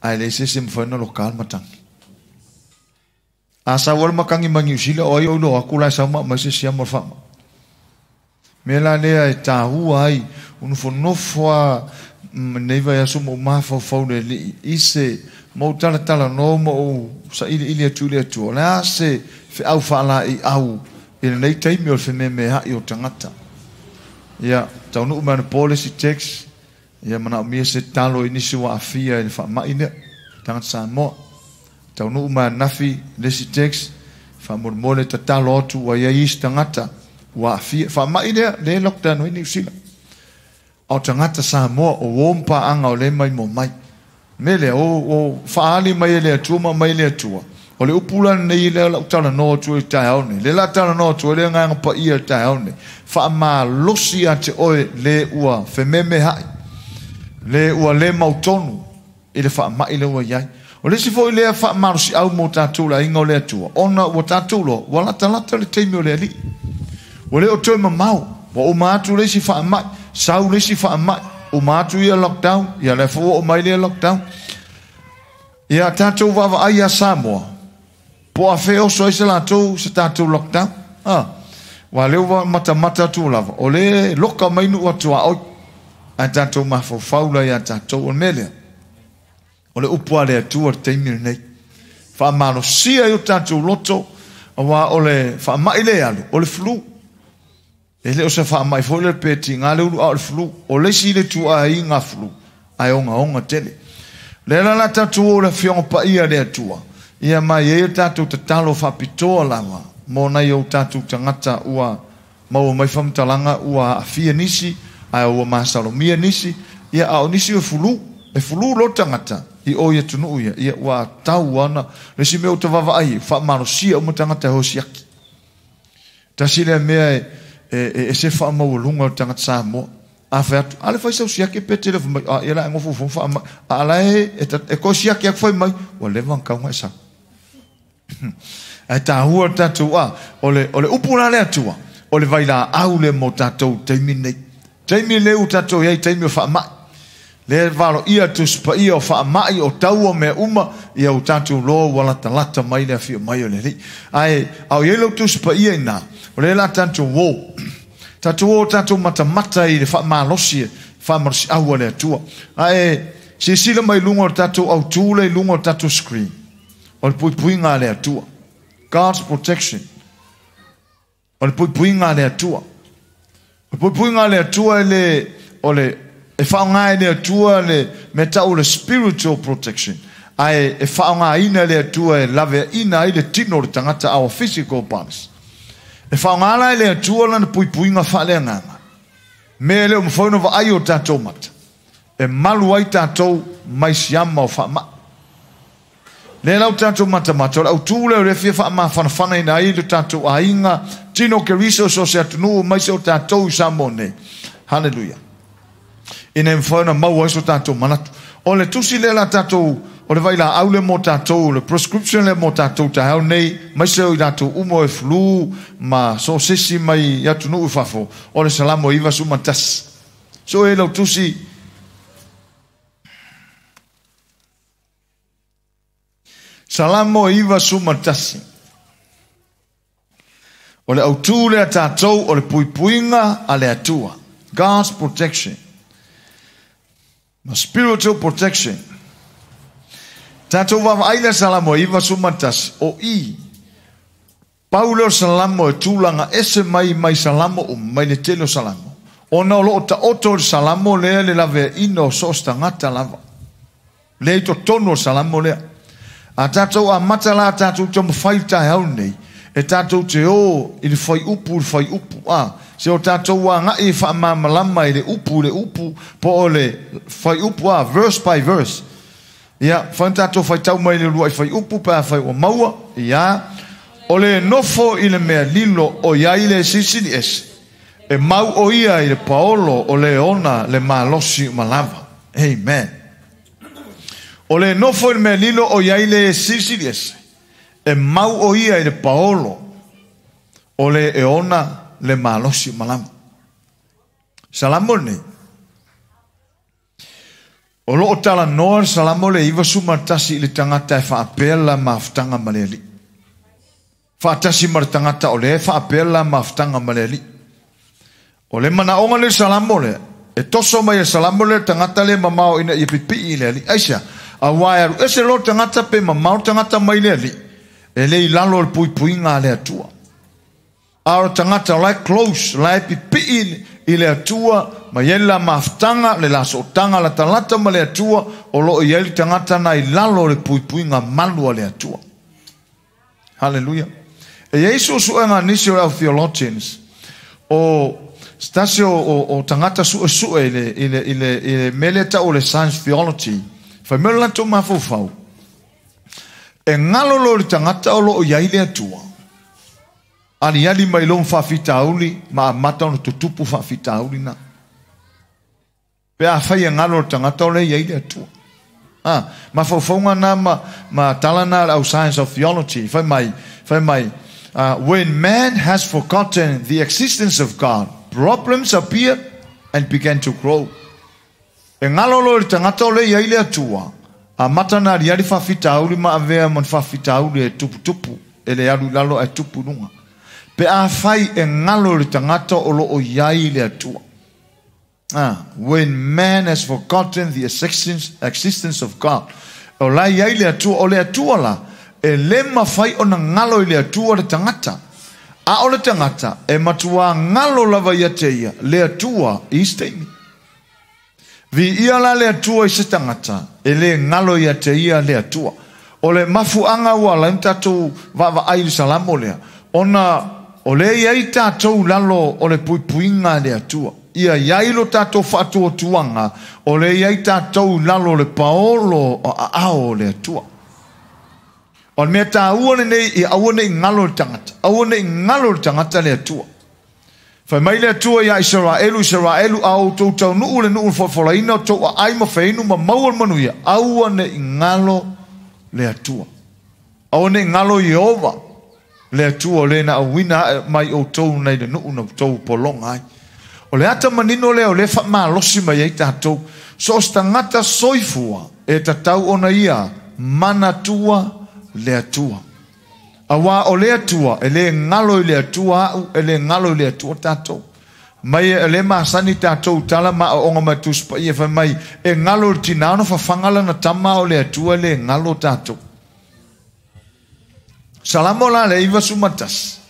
Ae leai se isi e mafai ona loka le matagi. A sau lava le matagi mai Niu Sila, o ai o iloa atu la e sau ma aumai se siama o le faamai. Mea la lea e taua ai o nofonofo lava lenei vaiaso ma ou mafaufau i le Alii i se ma ou talatalanoa ma ou sailiili atu i le Atua, o le a se feau faalaeiau i lenei taimi o le fememeai o tagata. Ia, taunuu mai anapo le isi text, ia manaomia se talo i nisi ua aafia i le faamai lea, tagata Samoa. Taunuu mai ananafi le isi text, faamolemole tatalo atu ua i ai isi tagata ua aafia. Faamai lea, lea e lockdown ai Niu Sila. A o tagata Samoa, o uo ma paaga o lea e maimoa mai. Mea lea, o faaali mai e le Atua ma aumai e le Atua. O le upu la lenei lea o lau talanoa atu ai i le taeao nei. Lea la talanoa atu ai le Agaga Paia i le taeao nei. Faamalosi ia te oe le ua fememeai, le ua le mautonu i le faamai lea ua i ai. O le isi foi lea faamalosiau mo tatou le aiga o le Atua, ona ua tatou iloa ua latalata le taimi o le Alii. Ua le o toe mamao, ua uma atu le isi faamai, sau le isi faamai, uma atu ia lockdown, ia lea foi ua oo mai lea lockdown. Ia tatou vaavaai ia Samoa, po o afea e oso ai se latou, se tatou lockdown. A, aua lea ua matamata atu lava, o lea e loka mai nuu atuaoi, ae tatou mafaufau la ia tatou. O le mea lea, o le upu a le Atua i le taimi lenei. Faamalosia ai o tatou loto, aua o le faamai lea e alu, o le flu. E le o se faamai foi lea pe tiga le ulu, a o le flu. O le isi le ituaiga flu, ae ogaoga tele. O lea la la tatou o le Afioga Paia a le Atua, ia ma i ai o tatou tatalo faapitoa lava mo nai o tatou tagata ua maua mai faamatalaga ua aafia nisi, ae ua masalomia nisi, ia a o nisi e fulu, e fulu loa le tagata i o i atunuu ia, ia ua tau ana. Le isi mea ua ta vaavaai, faamalosia uma tagata e o siaki. Tasi lea mea e ese faamaualuga o le tagata Samoa. A fai atu, a le fai sau siaki pe te le fai mai, a ia la e gofo fo faamai, a la e ko siaki aku fai mai, ua leva ona tau na e sau. Ae taua le tatou a, o le upu la le Atua, o le vailaau lea mo tatou taimi nei. Taimi lea ua tatou i ai, taimi o faamai. Lea e valoia Tusi Paia o faamai, o taua, mea uma, ia ua tatou loa ua latalata mai le afio mai o le Alii. Ae a o i ai lau Tusi Paia i ina, o lea la tatou o. Tatou o tatou matamata i le faamalosi, faamalosiau a le Atua. Ae silasila mai luga o le tatou autū lea i luga o le tatou screen, o le puipuiga a le Atua. God's protection. O le puipuiga a le Atua. O le puipuiga a le Atua e le, o le, e faaaoga e le Atua le mea tau o le spiritual protection, ae e faaaogaina e le Atua e laveaina ai le tino o le tagata, our physical bodies. E faaaoga la e le Atua lana puipuiga faaleagaga, mea e le o mafai ona vaai o tatou mata, e malu ai tatou mai siama o faamai. Lea la ua tatou matamata, o le autū lea o lea e fia faamafanafanaina ai lo tatou aiga, tino Keriso, so o se atunuu, aemaise o tatou i Samoa nei. Haleluia. Ina ia mafai ona maua ai so tatou manatu. O le tusi lea la tatou, o le vailaau lea mo tatou, o le prescription lea mo tatou taeao nei, aemaise o i latou uma o e flu ma so o se isi mai atunuu i fafo, o le Salamo 91. So e lau tusi, Salamo 91. O le autū lea tatou o le puipuiga a le Atua. God's protection. Ma spiritual protection. Tatou vaavaai lea Salamo 91, o i. Pau lea o Salamo e tulaga ese mai mai Salamo uma, mai le tele o Salamo, ona o lo o taoto i le Salamo lea le laveaiina o so o se tagata lava. Lea i totonu o le Salamo lea. A tatou amata la tatou taumafai i le taeao lenei, e tatou te o i le fuaiupu i le fuaiupu, a, se o tatou agai e faamalamalama i le upu i le upu, po o le fuaiupu, a, verse by verse. Ia, fai ona tatou faitau mai le uluai fuaiupu pe afai ua maua, ia, O le nofo i le mea lilo o i ai le Silisili Ese, e mau ʻo ia i le paolo o le ona le malosi uma lava. Amen. O le nofo i le mea lilo o i ai le Silisili Ese, e mau ʻo ia i le paolo o le e ona le malosi uma lava. Salamo lenei. O loo talanoa le Salamo le 91 i le tagata e faapea la mafutaga ma le Alii. Faatasi ma le tagata o le faapea la mafutaga ma le Alii. O le manaoga le Salamo lea, e toso mai e Salamo le tagata le mamao ina ia pipii i le Alii. Aisea, auā e alu ese loa le tagata pe mamao le tagata mai le Alii, e le i lalo o le puipuiga a le Atua. A o le tagata o la e close, la e pipii i le Atua, ma i ai le la mafutaga, le la sootaga latalata ma le Atua, o loo i ai le tagata na i lalo o le puipuiga malu a le Atua. Haleluia. E i ai suesuega a nisi o le au theologians, o se tasi o tagata suesue i le mea lea tau o le science theology, fai mai o le latou mafaufau, e galo loa i le tagata o loo i ai le Atua, aliali mai loa ma faafitauli ma amata ona tutupu faafitauli na. Pe afai e galo le tagata o lea e i ai le Atua. Ah, mafaufauga na ma tala na le au science of theology. Fai mai, when man has forgotten the existence of God, problems appear and began to grow. E galo loa i le tagata o lea e i ai le Atua, amata na aliali faafitauli ma avea ma ni faafitauli e tuputupu, e le alu i lalo ae tupu i luga. Pe afai e galo i le tagata o loo i ai le Atua. Ah, when man has forgotten the existence of God. O la i ai le Atua, o le Atua la, e le mafai ona galo i le Atua le tagata. A o le tagata, e matuā galo lava ia te ia, le Atua i isi taimi. Viia la le Atua i se tagata, e le galo ia te ia le Atua. O le mafuaaga ua ala ai ona tatou vaavaai i le Salamo lea, ona o lea e i ai tatou lalo o le puipuiga a le Atua. Ia i ai lo tatou faatuatuaga, o lea e i ai tatou lalo o le paolo o aao o le Atua. O le mea taua lenei ia aua ne i galo i le tagata, aua ne i galo i le tagata le Atua. Fai mai le Atua iā Isaraelu, Isaraelu, a outou taunuu i le nuu na folafolaina o tou aai ma feinu ma maua le manuia, aua ne i galo le Atua. Aua ne i galo Ieova, le Atua o le na auina ae mai outou nai le nuu na outou pologa ai. O le ata manino lea o lea e faamalosi mai ai tatou. So o se tagata soifua e tatau ona ia manatua le Atua. Auā o le Atua, e le galo i le Atua au, e le galo i le Atua tatou. Mai e le masani tatou tala ma aooga mai Tusi Paia fai mai, e galo i le tinā ona fafaga lana tama, a o le Atua e le galo tatou. Salamo la le 91,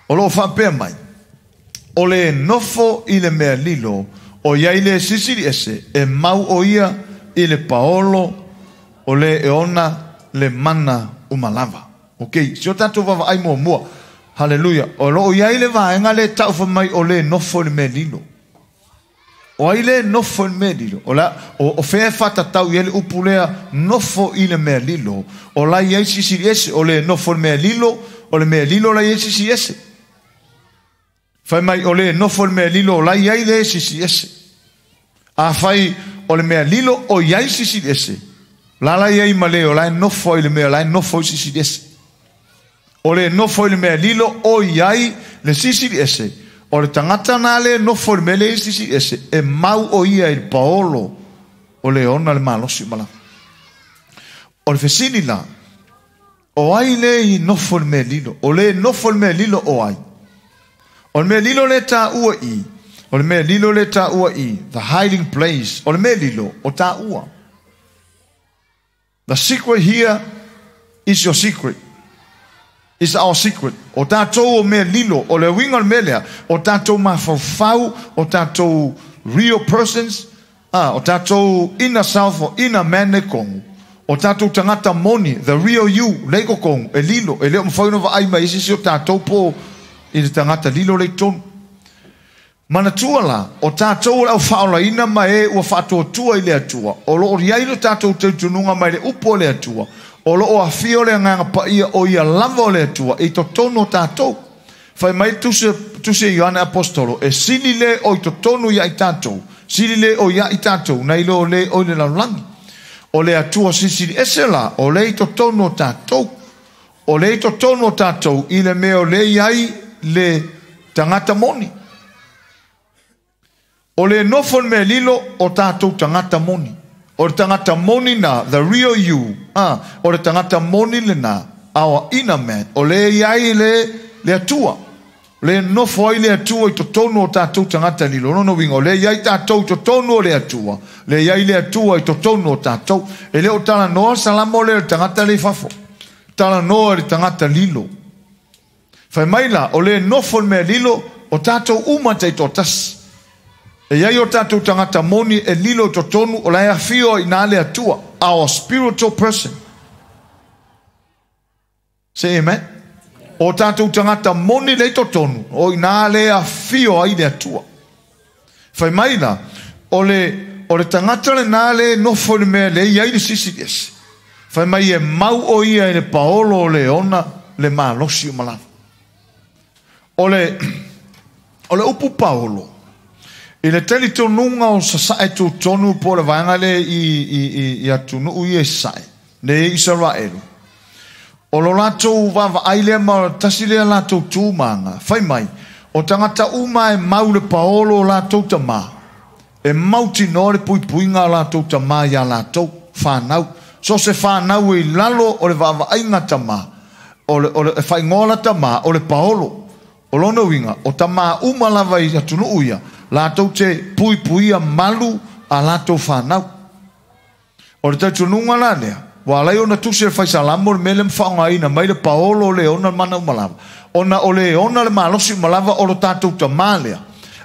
o loo faapea mai, o le nofo i le mea lilo, o i ai le Silisili Ese, e mau o ia i le paolo o le e ona le mana uma lava. Ok, si o tatou vaavaai muamua. Haleluia. O loo i ai le vaega lea e tau fai mai o le nofo i le mea lilo. O ai le nofo i le mea lilo? O, la, o fea e faatatau i ai le upu lea nofo i le mea lilo? O la i ai Silisili Ese. O le nofo i le mea lilo, o le mea lilo la i ai Silisili Ese. Fai mai o le nofo i le mea lilo o la i ai le Silisili Ese. Afai o le mea lilo o i ai Silisili Ese, la la i ai ma le o la e nofo ai le mea la e nofo ai Silisili Ese. O le nofo i le mea lilo o i ai le Silisili Ese. O le tagata na le nofo i le mea le Silisili Ese, e mau o ia i le paolo o le ona le malosi uma lava. O le fesili la, o ai le i nofo i le mea lilo? O le nofo i le mea lilo o ai? O le mea lilo le taua i, o le mea lilo le taua i, the hiding place, o le mea lilo o taua. The secret here is your secret. Is our secret. O tatou o mea lilo, o le uiga o le mea lea, o tatou mafaufau, o tatou real persons, ah, o tatou inner self, o inner man le kogu. O tatou tagata moni, the real you, le i kokogu, e lilo, e le o mafai ona vaai mai ai se isi o tatou po i le tagata lilo le i totonu. Manatua la, o tatou o le au faaolaina ma e ua faatuatua i le Atua, o loo i ai lo tatou talitonuga mai le upu a le Atua, o loo afio le Agaga Paia o ia lava o le Atua i totonu o tatou. Fai mai le tusi, tusi a Ioane Aposetolo, e sili le o i totonu ia i tatou, sili le o ia i tatou, nai lo le o i le lalolagi. O le Atua Silisili Ese la, o lea i totonu o tatou. O lea i totonu o tatou i le mea o lea i ai le tagata moni. O le nofo i le mea lilo o tatou tagata moni. O le tagata moni na, the real you, o le tagata moni lena, our inner man, o le iai le Atua. Le nofo ai le Atua i totonu o tātou tagata lilo. Lona uiga, o le iai tātou i totonu o le Atua. Le iai le Atua i totonu o tātou. E le o talanoa salamo le tagata le fafo. Talanoa le tagata lilo. Fai mai la, o le nofo le mea lilo, o tātou uma te totasi. E iai o tātou tagata moni e lilo i totonu, o la e afio i nā le Atua. Our spiritual person. Say amen. O tātou tagata moni le totonu, o i nā le afio ai le Atua. Fai mai la, o le tagata le nā le nofo le mea le iai le sisi ese. Fai mai e mau o ia i le paolo o le ona le malosi o malava. O le upu paolo, i le teli tonunga o sasae tūtonu po le vaenga le i atunuu i e sae, le Israelu. O lo lātou vava ai lea ma tasi lea lātou tūmanga, fai mai, o tangata uma e mau le paolo o lātou tamā, e mautinoa le puipuiga o lātou tamā ia lātou whānau. So se whānau e lalo o le vava ainga tamā, o le whaingoa la tamā, o le paolo. O lona uiga, o tamā uma lava i atunuu ia, lātou te puipuia malu a lātou whānau. O le tautunuga la lea, ua alai ona tusi le faisalamo le mele mawhaongaina mai le paolo o le ona mana umalava. Ona o le ona le malosi umalava o lo tātou tamā lea.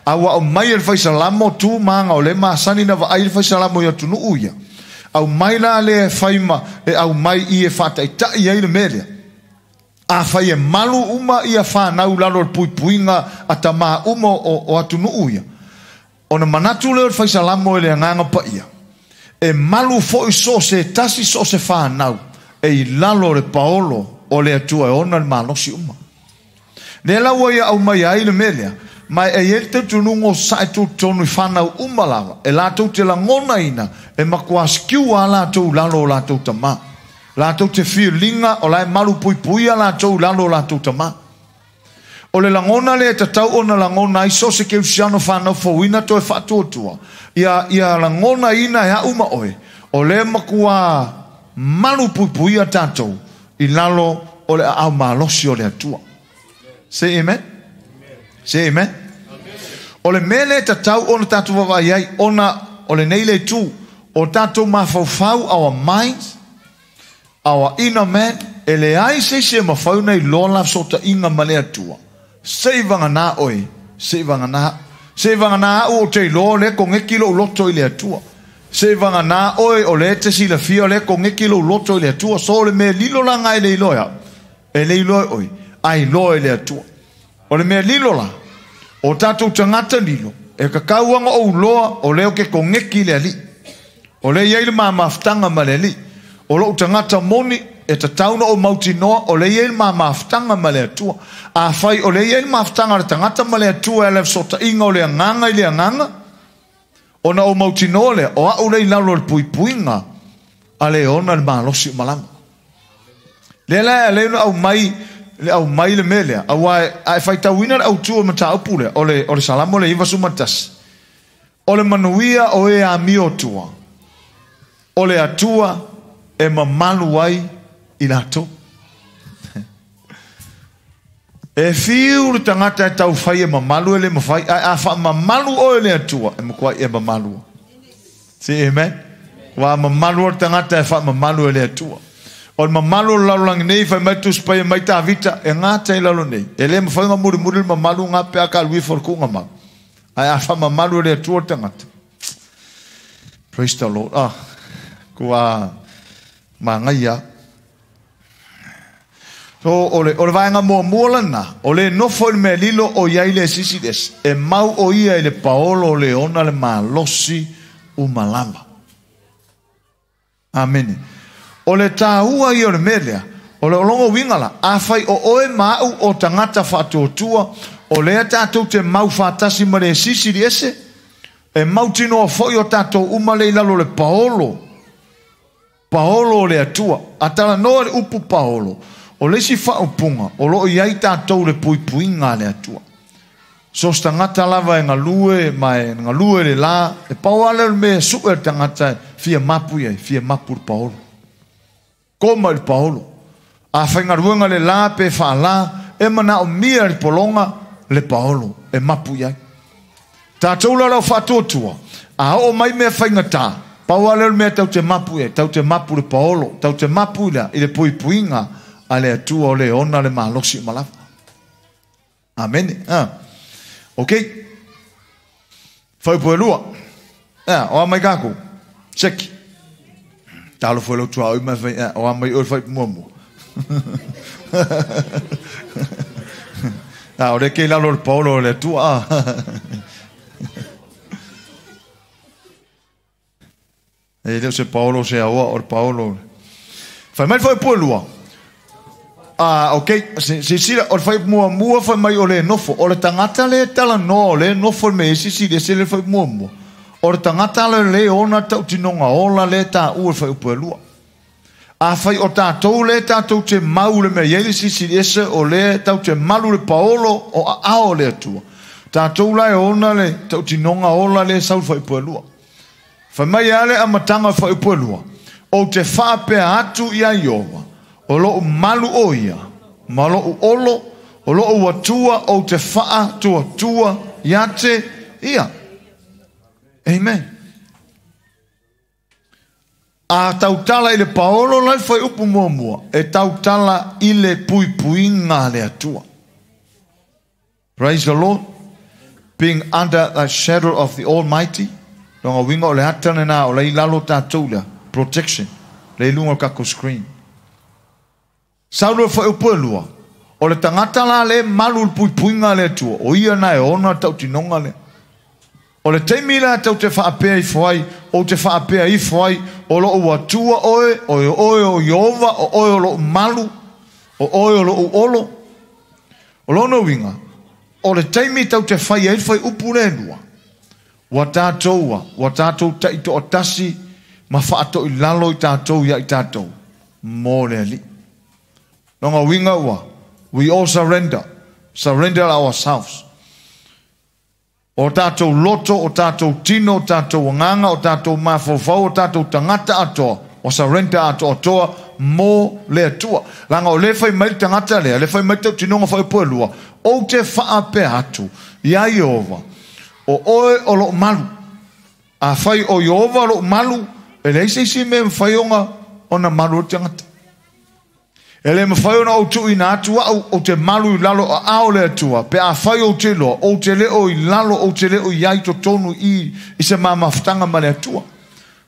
A ua o mai le faisalamo tū maanga o le masani na vaai le faisalamo i atunuu ia. Au mai la le whaima e au mai i e whataitai ai le melea. A whai e malu uma ia whanau lalo le puipuinga a tamā uma o atunuu ia. Ona manatu leo le faisalamo e le anganga pa ia. E malu foi so se tasi so se whanau e i lalo le paolo o le Atua e ona le malosi uma. Le laua ia au mai ai le melea, mai e iel te tunungo sae tūtonu i whanau uma lava, e lātou te langona ina, e makua skiu a lātou lalo o lātou tamā. Lātou te whiringa o lae malu puipuia lātou lalo o lātou tamā. O le langona le tatau ona langona ai so se keusiano whanau fauina toe whaatuatua. Ia langona ina e auma oe. O le makua malu puipuia tātou i lalo o le au malosi o le Atua. Say amen. Say amen. O le mele tatau ona tātou wawai ai, ona o le nei le tū, o tātou mafaufau our minds, our inner man, e le ai se se mawhau nei lola sota inga ma le Atua. Se vanga nā oe, se vanga nā, se vanga nā o te loa le kongeki lo loto i le Atua. Se vanga nā oe o le te sila fia le kongeki lo loto i le Atua, so le me lilo la ngai le iloa, e le iloa oe, ai loa i le Atua. O le mea lilo la, o tātou tangata lilo, e kakauanga o uloa o leo ke kongeki le ali. O le iai le mamafutanga ma le ali. O lou tangata moni e tatauna o mautinoa o le iai le mamafutanga ma le Atua. A whai o le iai le mamafutanga le tangata ma le Atua e le sota inga o le anganga i le anganga. Ona o mautinoa lea, o au lei lalo le puipuinga a le ona le malosi o malama. Le la le au mai le au mai le melea, au ai whaitauina le au tua mata upule, o le salamo le iwa sumatasi. O le manuia o e amio tua. O le Atua e mamalu ai i lātou. E whiu le tangata e tau whai e mamalu e le mawhai, a wha mamalu o e le Atua, e mkwai e mamalu. Say amen? Wa mamalu o le tangata e wha mamalu e le Atua. O le mamalu o le lalolangi nei, whai mai tuspai e mai tāvita, e ngā tei lalo nei. E le mawhai ngā muri muri le mamalu ngā pea ka lui wharkunga mau. Ai a wha mamalu e le Atua le tangata. Praise the Lord. Ah, kua mangaia. So, o le vaenga mua mua lana, o le nofo i le mea lilo o iai le sisi des, e mau o ia i le paolo o le ona le malosi umalava. Amen. O le tāua i o le melea, o le olongo wingala, a whai o oe mau o tangata whaatuatua, o lea tātou te mau whātasi ma le sisi li ese, e mautinoa foi o tātou umale i lalo le paolo, paolo o le Atua, a tala noa le upu paolo, o le si whaupunga, o loo iai tātou le puipuinga le Atua. So se tagata lava e galue ma e galue le la, e pau lava lea o le mea e sue e le tagata e fia mapu i ai, fia mapu i le paolo. Koma i le paolo. A faigaluega le la pe faala, e manaomia e le pologa le paolo e mapu i ai. Tatou la o le au faatuatua, a oo mai mea faigata, pau lava lea o le mea tatou te mapu i ai, tatou te mapu i le paolo, tatou te mapu i le puipuiga a le Atua o le ona le malosi uma lava. Amene. Ah. Ok. Fuaiupu e lua. Ah, o a mai kākou. Seki. Talofa i lou tuaoi ma e fai, ah, o a mai oe le fuaiupu muamua. Ah, o lea ke i lalo o le paolo o le Atua. Ah. E le o se paolo se aoa o le paolo. Fai mai le fuaiupu e lua. Ah, ok, silasila, o le fuaiupu muamua fai mai o le nofo. O le tagata lea e talanoa o lea e nofo i le mea e sisili ese le fuaiupu muamua. O le tagata lea le ona tautinoga ola lea e taua i le fuaiupu e lua. Afai o tatou lea tatou te mau i le mea e i ai le Silisili Ese o lea tatou te malu i le paolo o aao o le Atua, tatou la e ona le tautinoga ola lea e sau i le fuaiupu e lua. Fai mai a le amataga o le fuaiupu e lua, Ou te faapea atu iā Ieova, o loʻu malu ʻo ia, ma loʻu olo, o loʻu Atua ou te faatuatua ia te ia. Amen. A tautala i le paolo la le fuaiupu muamua, e tautala i le puipuiga a le Atua. Praise the Lord. Being under the shadow of the Almighty. Lona uiga o le ata lena o la i lalo tatou lea. Protection. Lea i luga o le tatou screen. Sau loa le fuaiupu e lua, o le tagata la lea e malu i le puipuiga a le Atua, o ia na e ona le tautinoga lea. O le taimi la tou te faapea ifo ai, ou te faapea ifo ai, o loʻu Atua oe, o oe o Ieova, o oe o loʻu malu, o oe o loʻu olo. O lona uiga, o le taimi tou te fai ai le fuaiupu lea e lua, ua tatou ua, ua tatou taitoatasi ma faatoilalo i tatou ia i tatou mo le Alii. Lona uiga ua, we all surrender, surrender ourselves. O tatou loto, o tatou tino, o tatou agaga, o tatou mafaufau, o tatou tagata atoa, ua surrender atoatoa mo le Atua. Leaga o lea e fai mai le tagata lea, lea e fai mai le tautinoga fuaiupu e lua, ou te faapea atu iā Ieova, o oe o loʻu malu. Afai o Ieova loʻu malu, e leai se isi mea e mafai ona malu ai le tagata. E le mafai ona ou tuuina atu au ou te malu i lalo o aao o le Atua, pe afai ou te iloa, ou te le o i lalo, ou te le o i ai totonu i i se mamafutaga ma le Atua.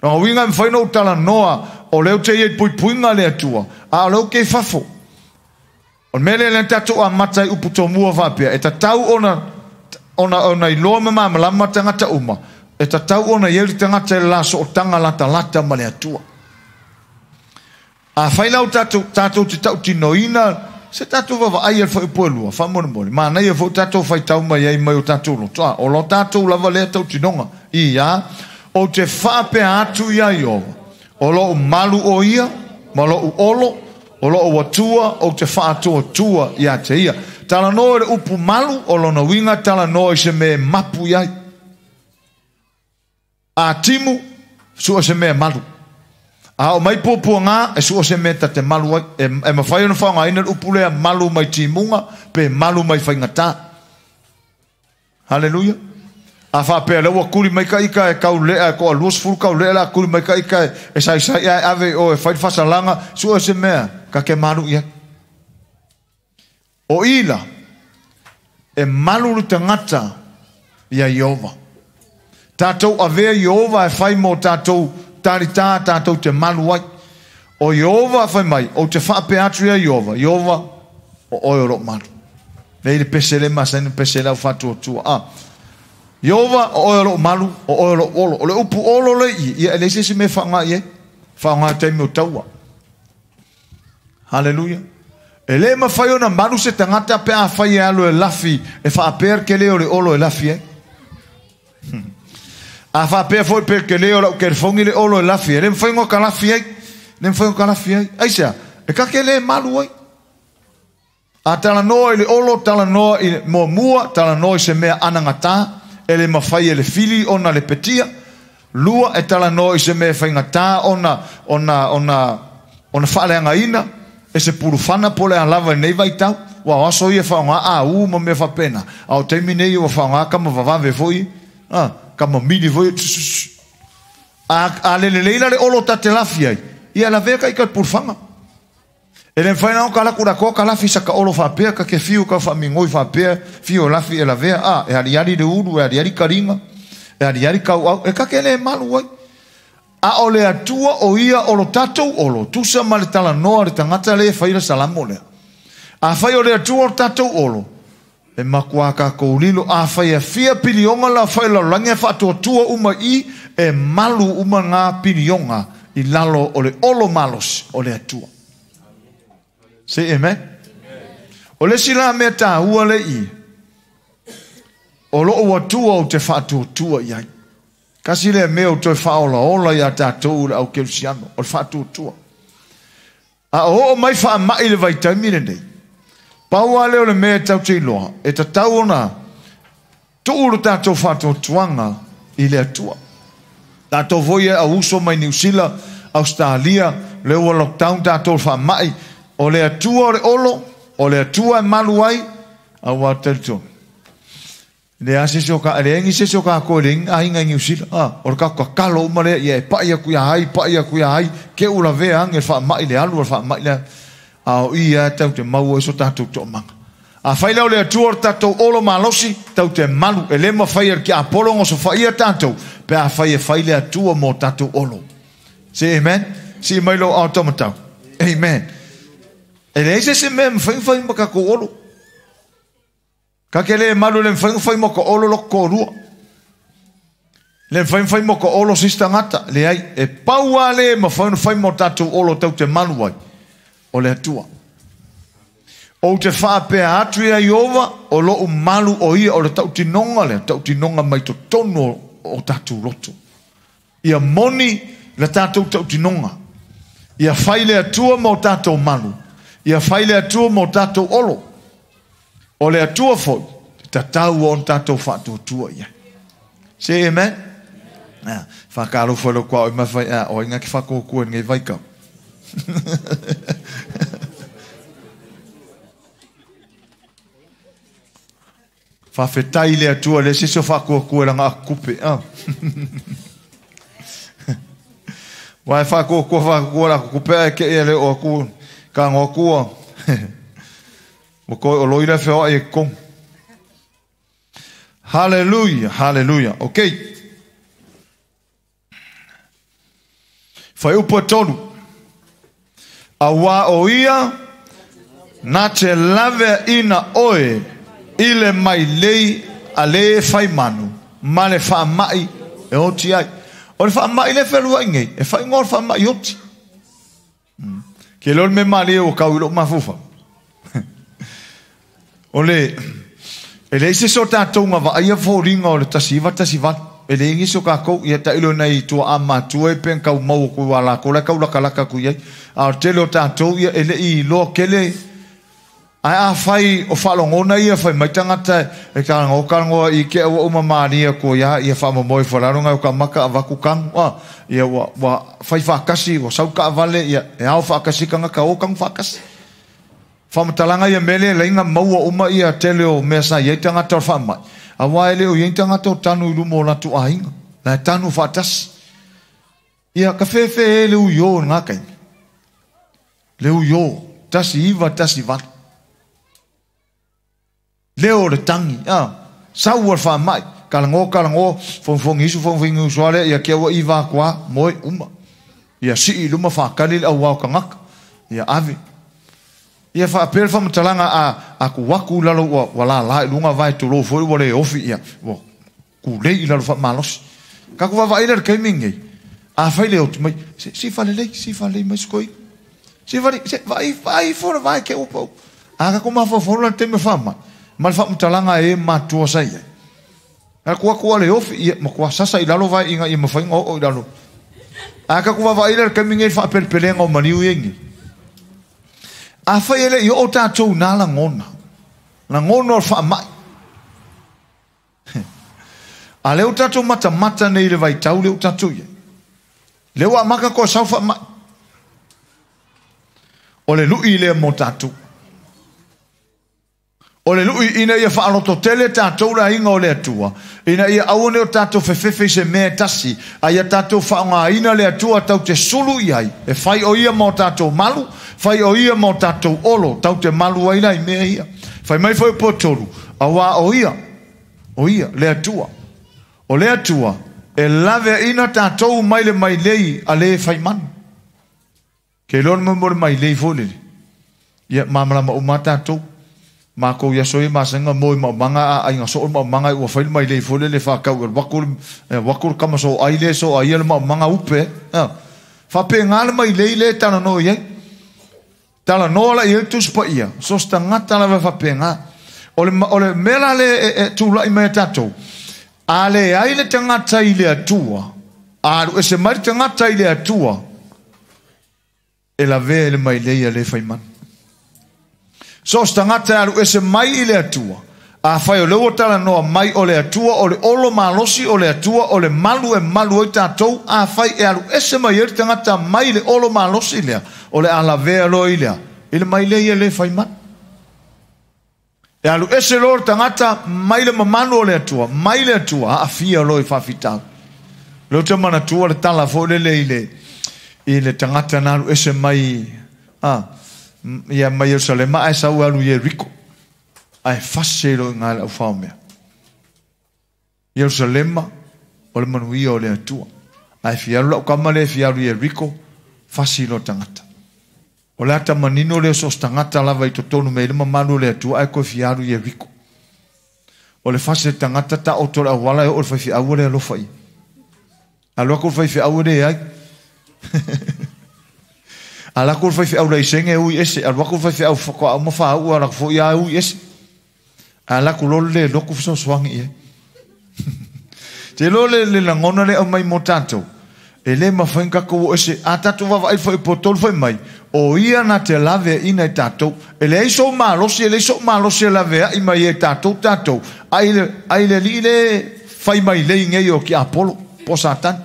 Lona uiga e mafai ona ou talanoa o lea ou te i ai i puipuiga a le Atua, a o lea ou te i fafo. O le mea lea lea na tatou amata ai upu tomua faapea, e tatau ona ona ona iloa ma malamalama tagata uma, e tatau ona i ai le tagata i le la sootaga latalata ma le Atua. Afai la o tatou, tatou te tautinoina se tatou vaavaai i le fuaiupu e lua, faamolemole, manaia foi tatou faitau mai ai mai o tatou loto, a o lo tatou lava lea tautinoga, ia, ou te faapea atu iā Ieova, o loʻu malu ʻo ia, ma loʻu olo, o loʻu Atua ou te faatuatua ia te ia. Talanoa i le upu malu, o lona uiga talanoa i se mea e mapu i ai. A timu, sua se mea e malu. A oo mai puapuaga, e sua se mea ta te malu ai. E, e mafai ona faaaogaina le upu lea malu mai timuga pe malu mai faigata. Haleluia. A faapea lea ua kuli mai ka ika e kau lea, e toa 20 kau lea la kuli mai ka ika e, e saisai ae ave i o e fai le faasalaga, sua se mea ka ke malu i ai. O ila, e malu le tagata iā Ieova. Tatou avea Ieova e fai mo tatou talitā tatou te malu ai. O Ieova fai mai, ou te faapea atu iā Ieova, Ieova, o oe o lou malu. Lea i le pese le masani pese le au faatuatua. A. Ieova, o oe o lou malu, o oe o lou olo. O le upu olo le i, ia e leai se isi mea e faaaoga i ai. Faaaoga i taimi o taua. Haleluia. E le mafai ona malu se tagata pe afai e alu e lafi e faapea le kele o le olo e lafi ai. A faapea foi pe kele o lau kelefogi le olo e lafi ai, le mafai ona ka lafi ai. Le mafai ona ka lafi ai. Aisea? E ka kele e malu ai. A talanoa i le olo, talanoa i le muamua, talanoa i se mea anagatā, e le mafai e le fili ona lepetia. Lua, e talanoa i se mea e faigata ona, ona, ona, ona faaleagaina, e se pulufana po o le a lava i lenei vaitau. Ua o aso ia e faaaoga au ma mea faapena, a o taimi nei ua faaaoga kama vavave foi, a, kama mili foi, a, a le lelei la le olo ta te lafi ai, ia lavea ka i ka pulufaga. E le mafai ona ka alu atu le atoa ka lafi sa ka olo faapea, ka ke fiu ka faamigoi faapea, fiu e lafi e lavea, a, e aliali le ulu, e aliali kaliga, e aliali kauau, e ka ke le malu ai. A o le Atua o ia o lo tatou olo, tusa ma le talanoa a le tagata lea e fai le Salamo lea. Afai o le Atua o lo tatou olo, e makuā tatou lilo, afai e fia pilioga la fai lalolagi ae faatuatua uma i i, e malu uma ngā pilioga i lalo o le olo malosi o le Atua. Say amen. O le isi la mea taua le i, o lou Atua ou te faatuatua i ai. Tasi lea mea o toe faaolaola iā tatou le au kerisiano, o le faatuatua. A o oo mai faamai i le vaitaimi lenei, pau lava lea o le mea e tatou te iloa, e tatau ona tuu le tatou faatuatuaga i le Atua. Tatou foi e au uso mai Niu Sila, Ausetalia, lea ua lockdown tatou i le faamai, o le Atua o le olo, o le Atua e malu ai, aua talitonu. Leai se isi o ka, leai se isi o kākou e leai ni aiga i Niu Sila. A, o le tatou tatalo uma lea, ia e paʻi atu iā ai, paʻi atu iā ai, ke u lavea ane le faamaʻi le alu a le faamaʻi le alu. A o i lava tatou te maua ai so tatou toomaga. Afai la o le Atua o le tatou olo malosi, tatou te malu, e le mafai e le tiapolo ona osofaia tatou, pe afai e fai le Atua mo tatou olo. Say amen. Sii mai lou ao taumatau. Amen. E leai se isi mea e mafai ona fai ma tatou olo. Ka ke le malu le mafai ona fai mo ka olo loko toalua. Le mafai ona fai mo ka olo se isi tagata. Leai, e pau lava le mafai ona fai mo tatou olo tau te malu ai, o le Atua. Ou te faapea atu ia Ieova, o lou malu o ia o le tautinoga lea, tautinoga mai totonu o tatou loto. Ia moni le tatou tautinoga. Ia fai le Atua mo tatou malu. Ia fai le Atua mo tatou olo. O le Atua foi, e tatau ona tatou faatuatua i ai. Say amen. Ah, whakalofa lo kua oi mawhai a o inga ki whakokua i ngei vaikau. Whawhetai le Atua le sese o whakuakua e langa aku kupe. Ah. Wai whakuakua whakakua la kupe ai ke ia le o aku ka ngoakua. Ua koe o loila feoai e kong. Hallelujah, hallelujah. Okay. Fuaiupu e 3. Auā o ia na te laveaina oe i le mailei a le fai manu ma le faamai e oti ai. O le faamai lea e fealuai nei, e faaigoa o le faamai oti. Ke leo le mea malie ua kau i lou mafaufau. O le, e leai se isi o tatou na vaaia foliga o le 1918. E leai nisi o kakou, ia tailo nai tuaa matua e pe na tau maua atu a lakou la e tau lakalaka atu i ai. A o le tele o tatou, ia e le i iloa tele. Ae afai o faalogona ia fai mai tagata e talanoa talanoa i ke ua uma malie atu ai a ia faamomoe ifo i lalo nai o ka maka avatu kanu a ia ua ua fai faatasi ua sau taavale ia e ao faatasi tagata o kanu faatasi. Faamatalaga ia mea lea laina maua uma ia tele o mea sa i ai tagata o le faamai auā e le o i ai ni tagata o tanu i luma o latou aiga la e tanu faatasi. Ia ka fefe e le uiō i ngā taimi. Le uiō, 1918. Leo o le tangi, a, sau o le faamai, kalago, kalago, fogifogi isu, fogifogi usu a lea, ia kia ua iva atu a, moe, uma. Ia sii i luma faatali le auao tagata, ia ave. Ia faapea le faamatalaga a, a ku aku i lalo ua, ua lala i luga vae tulou foi ua le ofi, ia, ua kulei i lalo faamalosi. Ka ku vaavaai lea i le taimi lenei, afai le oti mai, se, si falelei, si falelei mai se koina. Si fale, se, vaai, vaai ifo le vae ke ua pau. A ka ku mafaufau la le taimi o faamai, ma le faamatalaga e matua sa i ai. A ku aku a le ofi, ia, matua sasa i lalo vae ina ia mafai ona oo i lalo. A ka ku vaavaai lea i le taimi lenei i le faapelepelega o maliu ia nei. Afai e le'i oo tatou i na lagona, lagona o le faama'i. A lea ua tatou matamata nei i le vaitau lea ua tatou i ai. Lea ua amata toe sau faama'i. O le lu'i lea mo tatou. O le lu'i ina ia faalototele tatou le aiga o le Atua, ina ia aua ne i o tatou fefefe i se mea e tasi, a ia tatou faaaogaina le Atua tatou te sulu i ai, e fai o Ia ma o tatou malu, fai o Ia ma o tatou olo, tatou te malu ai la i mea ia. Fai mai foi o tolu, auā o Ia, o Ia, le Atua. O le Atua e laveaina tatou mai le mailei a le fai manu. Ke iloa le mo le mailei foi lele. Ia malamalama uma tatou. Makou ia soi masenga mo i maumaga a aiga soo le maumaga ua fai le mailei foi lele faakau e waku le waku le kama so ai le so ai le maumaga upe. Faapena le mailei le talanoa i ai. Talanoa la i ai le Tusi Paia, so se tagata lava e faapena. O le mea la lea e tula'i mai a tatou, a leai le tagata i le Atua, a alu ese mai le tagata i le Atua, e lavea i le mailei a le fai manu. So o se tagata e alu ese mai i le Atua, afai o lea ua talanoa mai o le Atua, o le olo malosi o le Atua, o le malu e malu ai tatou, afai e alu ese mai ai le tagata mai le olo malosi lea, o le a lavea loa i lea, i le mailei e le fai manu. E alu ese loa le tagata mai le mamalu o le Atua, mai le Atua, aafia loa i faafitauli. Lea ou te manatua le tala foi lele i le tagata na alu ese mai ia mai Ierusalema ae sau alu i Ieriko, ae fase loa i ina i le aufaomea. Ierusalema o le manuia o le Atua, ae fia alu lau kama lea e fia alu i Ieriko, fasi loa tagata. O le ata manino lea so o se tagata lava i totonu mea i le mamalu o le Atua ae toe fia alu i Ieriko. O le fasi o le tagata taoto le auala e oo i le faifeau ua le alofa ia. Alu atu le faifeau e leai. Alu atu le faifeau laisene e ui ese, alu atu le faifeau faatoa uma faauu alu atu foi lava e ui ese. Alu atu loa le lotu fesoasoani i ai. Te iloa le lagona lea e aumai mo tatou, e le mafai ona tatou o ese. A tatou vaavaai foi po o tolu fai mai, o ia na te laveaiina i tatou. E leai sou malosi, e leai so'u malosi e laveai mai ai tatou tatou, ai le alii le fai mailei nei o tiapolo po o Satani.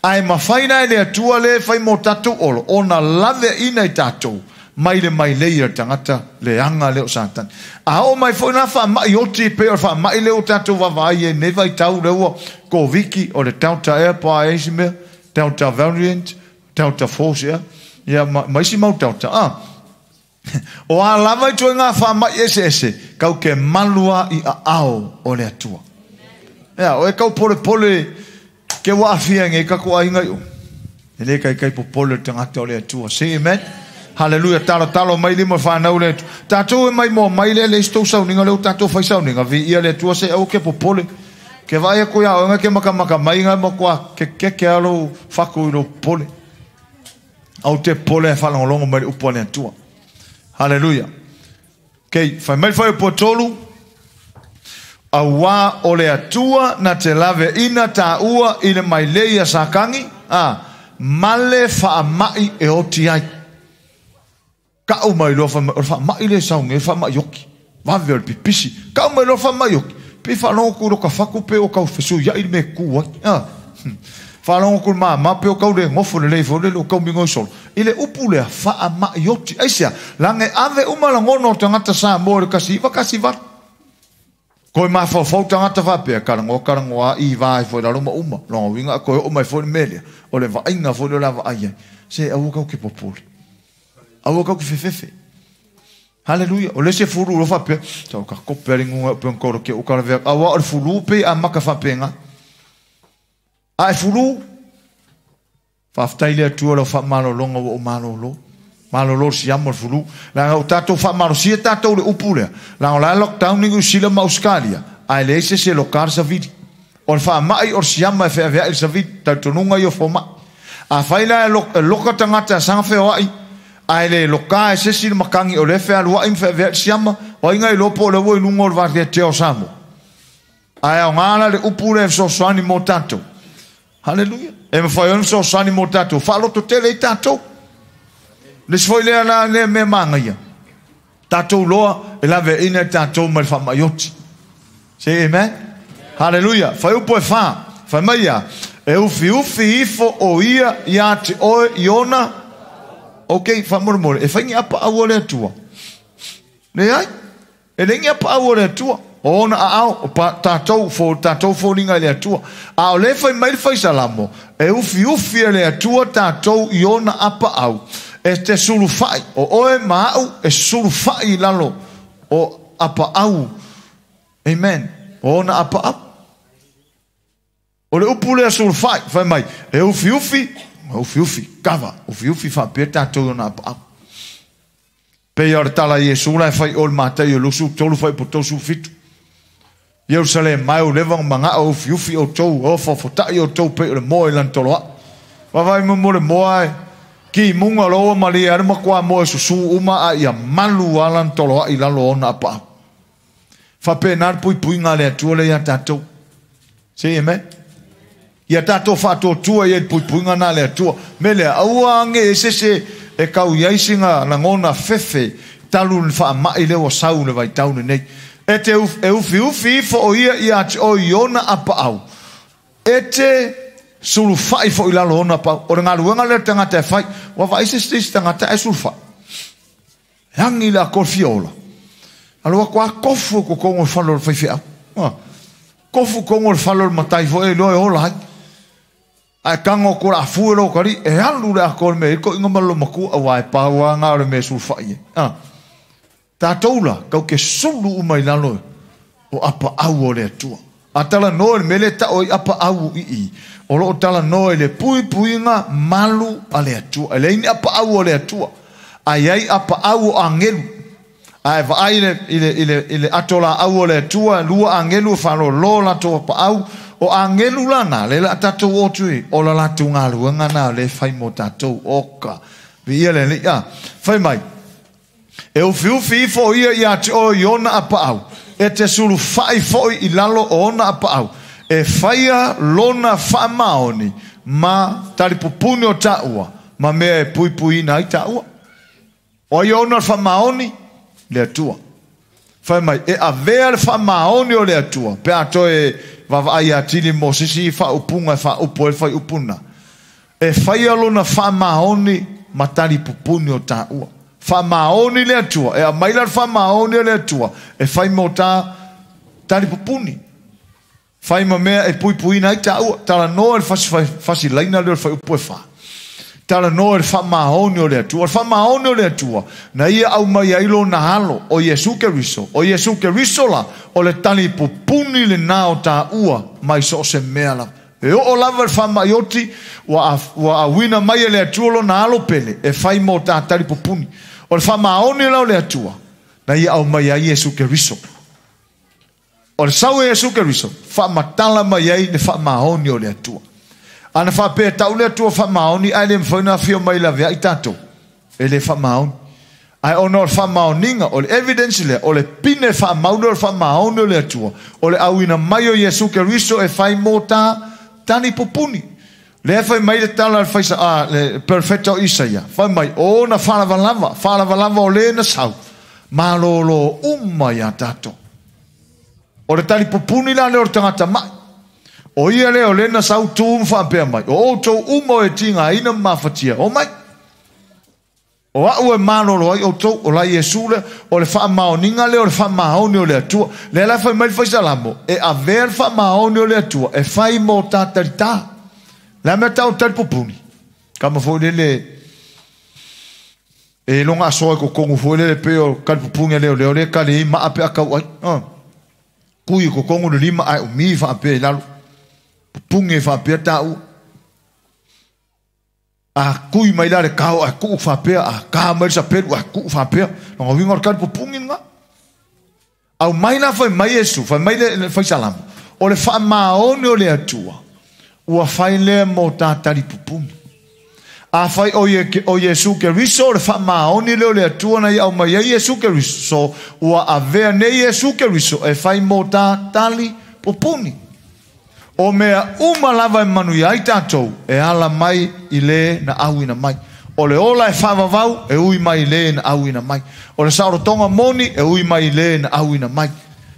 Ae mafai la e le Atua le fai mo tatou olo, ona laveaiina i tatou mai le mailei a le tagata leaga lea o Satani. A oo mai foi la faamai oti pei o le faamai lea ua tatou vaavaai ai nei vaitau lea ua Koviti, o le Delta ea po o a ea isi mea, Delta variant, Delta Force ea, ia ma isi mau Delta. O a lava ituaiga faamai eseese, kau ke malu lava i aao o le Atua. Ia, o e kau polepole ke ua aafia nei tatou aiga i o. E le taitai popole le tagata o le Atua. Say amen. Haleluia. Talotalo mai lima whanau le Atua. Tatou e mai moa mai lea le isi tou sauniga lea ua tatou fai sauniga. Viia le Atua se aua ke popole. Ke vaai atu ia oe ke makamaka mai nga matua ke keke a lou fatu i lou popole. Au te popole e faalogologo mai le upu a le Atua. Haleluia. Okay, fai mai le fuaiupu 3. Auā o le Atua na te laveaina tāua i le mailei a Satani, ma le faama'i e oti ai. Ka'u mai loa fai mai, o le faama'i lea e sau nei, o le faama'i oti, vave o le pipisi. Ka'u mai loa le faama'i oti, pei faalogo atu i lota fatu pei ua tau fesuia'i le mea e tu ai. Faalogo atu i le māmā pei ua tau le nofo lelei foi lele, ua tau migoi solo. I le upu lea, faama'i oti. Aisea? Leaga e ave uma lagona o tagata Samoa i le 1918. Koe mafaufau tagata faapea, talanoa talanoa i va ai foi i lalo ma uma. Lona uiga a toe oo mai foi le mea lea, o le vaaiga foi lea o le a vaai ai. Se aua kau ke popole. Aua kau ke fefefe. Haleluia. O le isi e fulu loa faapea, tau ka kope ali ngunga upe ngkoro ke uka la vea. Aua o le fulu pei a maka faapenga. A e fulu, faafetai le Atua lau faamalologa ua ou malolo. Malolo le siama o le fulu. Leaga ua tatou faamalosia tatou i le upu lea. Leaga o la e lockdown i Niu Sila ma Ausetalia, ae leai se isi e loka le savili. O le faamai o le siama e feaveai le savili, talitonuga ia o fomai. Afai la e loka tagata e saga feoai, ae le loka e se isi le matagi o lea e fealuai ma feaveai le siama, o ai ga iloa po o lea ua i luga o le vateatea o Samoa. Ae aoga la le upu lea e fesoasoani mo tatou. Haleluia. E mafai ona fesoasoani mo tatou. Faalototele ai tatou. Le isi foi lea la lea mea manaia. Tātou loa e lave ina tātou mai whamaioti. Say amen. Hallelujah. Whai upo e whā. Whai mai ia. E ufi ufi ifo o ia ia te oe iona. Ok, whamoremore. E whaingi apa au o le atua. Ne ai? E lengi apa au o le atua. O ona a ao, tātou fōninga i le atua. A o le whai mai le whai salamo. E ufi ufi e le atua tātou iona apa au. E te suluwhai. O oe maau e suluwhai lalo. O apa au. Amen. O ona apa au. O le upu lea suluwhai. Whai mai. E ufi ufi. Ufi ufi. Kava. Ufi ufi whapea tātou iona apa au. Pe ia o tala Iesu la whai o le mātai o lusu. Tolu whai po tōsu fitu. Jerusalem mai o lewa manga o ufi ufi o tau o fofota o tau pe o le moe lan toloa. Wawai mo le moe ki munga loa malia le makua moe susu uma a ia malu alan toloa i lalo ona apa. Whape nā pui pui ngā le atua le ia tātou. Say amen. Ia tātou whātua tua ia pui pui ngā nā le atua. Mele aua ange e sese e kau iaisi ngā langona fefe talu ni wha mai lewa sau le vai tau nei. E te e ufi ufi ifo o ia ia te o iona apa au. E te suluwhai fo i lalo ona apa au. O le ngaluenga le tangata e whai. Wa vai se se tangata e suluwhai. Hangi la korfia ola. Aloa kwa kofu ko kongo whalo le whai au. Kofu kongo le whalo le matai fo e loe ola hai. Ai kango ko la fue lo kari e alu le akol me ko inga malo maku awa e paua ngā le me suluwhai e. Tātou la, kau ke sulu umai lalo o apa au o le atua. A tala noe le mele ta o i apa au i i. O loo tala noe le pui puinga malu a le atua. E leini apa au o le atua. Ai ai apa au o angelu. Ai vaai i le atola au o le atua, lua angelu whalo lo lato apa au. O angelu lana, le la tātou o tui. O la latu ngā luanga nā le whai mo tātou oka. Vi ia le ia. Whai mai. E ufi ufi ifo ia ia te o iona apa au. E te sulu whai foi i lalo o ona apa au. E whaia lona whaamaoni ma talipupuni o tāua. Ma mea e pui pui ina ai tāua. O ia ona whaamaoni le atua. Whai mai, e avea le whaamaoni o le atua. Pe ato e vavaai atili mo sisi i whaupunga e whaupo e whai upuna. E whaia lona whaamaoni ma talipupuni o tāua. Whamaoni le atua. E a maila whamaoni le atua. E whai mō tā talipupuni. Whai ma mea e pui pui nei tāua. Tala noa le fasi laina leo le whai upu e wha. Tala noa le whamaoni o le atua. Le whamaoni o le atua. Na ia au mai ailo na halo o Iesu Keriso. O Iesu Keriso la. O le talipupuni le nā o tāua mai so se mea la. E o lava le whamaioti wa awina mai e le atua lo na alo pele. E whai mō tā talipupuni. O le whamaoni lau le atua. Na ia au mai ai Iesu Keriso. O le sau e Iesu Keriso. Whamatala mai ai le whamaoni o le atua. Ana whapea tau le atua whamaoni. Ai le mwhaina whio mai la vea i tātou. E le whamaoni. Ai ono o le whamaoninga. O le evidence le. O le pine whamaoni o le whamaoni o le atua. O le awina mai o Iesu Keriso e whai mō tā talipupuni. Le whai mai le tala le whaisa, le perfecto Isaia. Whai mai, o na whalavalava, whalavalava o le na sau. Malolo uma ia tātou. O le talipupuni la le o le tangata mai. O ia le o le na sau tūm whaapea mai. O o tau uma o e tinga ina mawhatia. O mai. O au e malolo ai o tau, o la Iesu le, o le whaamaoninga le, o le whaamaoni o le atua. Le la whai mai le whaisalamo, e avea le whaamaoni o le atua, e whai mō tātari tā. La mea tau talipupuni. Kama fo lele e longa asoa ko kongu fo lele pe o kalipupunga leo leo le kale i maape akau ai. Kui ko kongu le lima ai o mi whaape i lalo. Pupunge whaapea tāu. A kui mai la le kao a kuu whaapea a kā mai sa pelu a kuu whaapea. Longa winga o le kalipupungi nga. Au mai la whai mai Iesu, whai mai le whai salamu. O le whaamaoni o le atua. Ua whai lea mō tātalipupuni. A whai o Iesu Keriso, le whamaoni leo le atua na i au mai ai Iesu Keriso, ua avea nei Iesu Keriso, e whai mō tātalipupuni. O mea uma lava e manu i ai tātou, e ala mai i le na au ina mai. O le ola e whaavavau, e ui mai le na au ina mai. O le saorotonga moni, e ui mai le na au ina mai.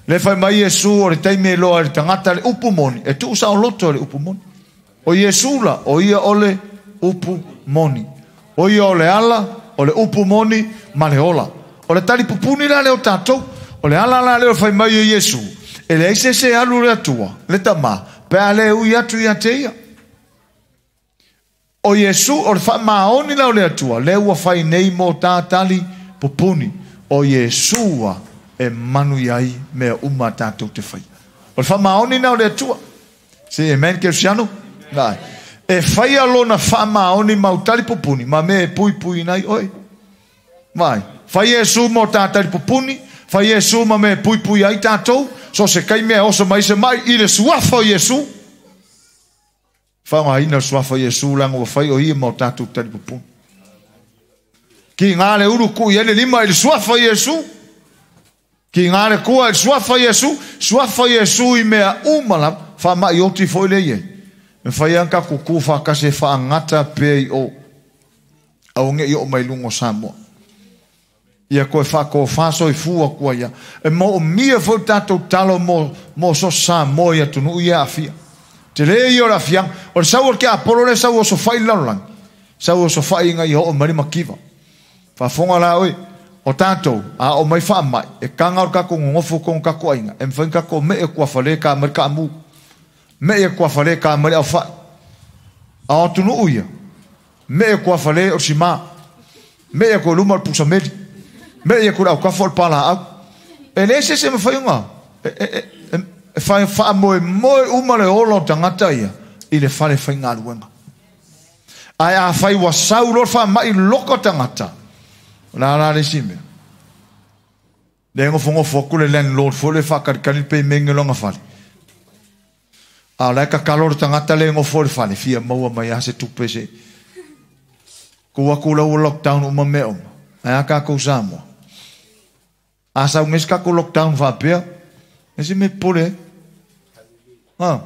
Le whai mai Iesu o le taime loa le tangata le upu moni, e tuu saoloto le upu moni. O Iesu la, o ia o le upu moni. O ia o le ala, o le upu moni, ma le ola. O le tali pupuni la leo tātou, o le ala la leo whai mai e Iesu, e le aise se alu le atua, le tama, pe a le ui atu ia te ia. O Iesu, o le wha maoni la o le atua, le ua whai nei mō tātali pupuni, o Iesua e manu iai mea uma tātou te whai. O le wha maoni na o le atua. Se amen ke usiano? Nai. E whai alona wha maoni mau tali pupuni, ma me e pui pui nei oi. Vai. Whai Iesu mō tātali pupuni, whai Iesu ma me pui pui ai tātou, so se kai mea oso mai se mai, i le suafa o Iesu. Whaonga ina suafa Iesu langa wa whai o ia mō tātou tali pupuni. Ki ngā le uru ku i ele lima i le suafa Iesu. Ki ngā le kua i le suafa Iesu, suafa Iesu i mea umala, wha mai oti fo ile ie. Me whai anka kuku whakase whaangata pe i o. Au nge i o mai lungo Samoa. Ia koe whako whaso i fua kua ia. E mō o mia fo tātou talo mō so Samoa ia tunu ia awhia. Te le i o la whiang. O le sau o ke apolo le sau o so whai lalolangi. Sau o so whai inga i ho o marima kiwa. Whafonga la oi. O tātou, a o mai wha mai. E kanga o kako ngongofo kongo kako ainga. E mwhain kako me e kua whale ka mari ka amu. Me e kua whale ka mari au whai. A o tunu uia. Me e kua whale o sima. Me e kua luma o pusameli. Me e kua au kafo o pala au. E le se se mwhai unga. E whai wha moe moe uma le olo tangata ia. I le whale whai ngā ruenga. Ai a whai wa sau lo wha mai loko tangata. La la le sime. Le ngofo ku le landlord fo le whakarikari pe menge longa whale. A la ka kalor tangata le ngofo le whale. Fia maua mai a se tupe se. Kua kula ua lockdown uma me oma. Ai a kako Samoa. A sau ngesi kako lockdown whapea. Ngesi me pole. Ha.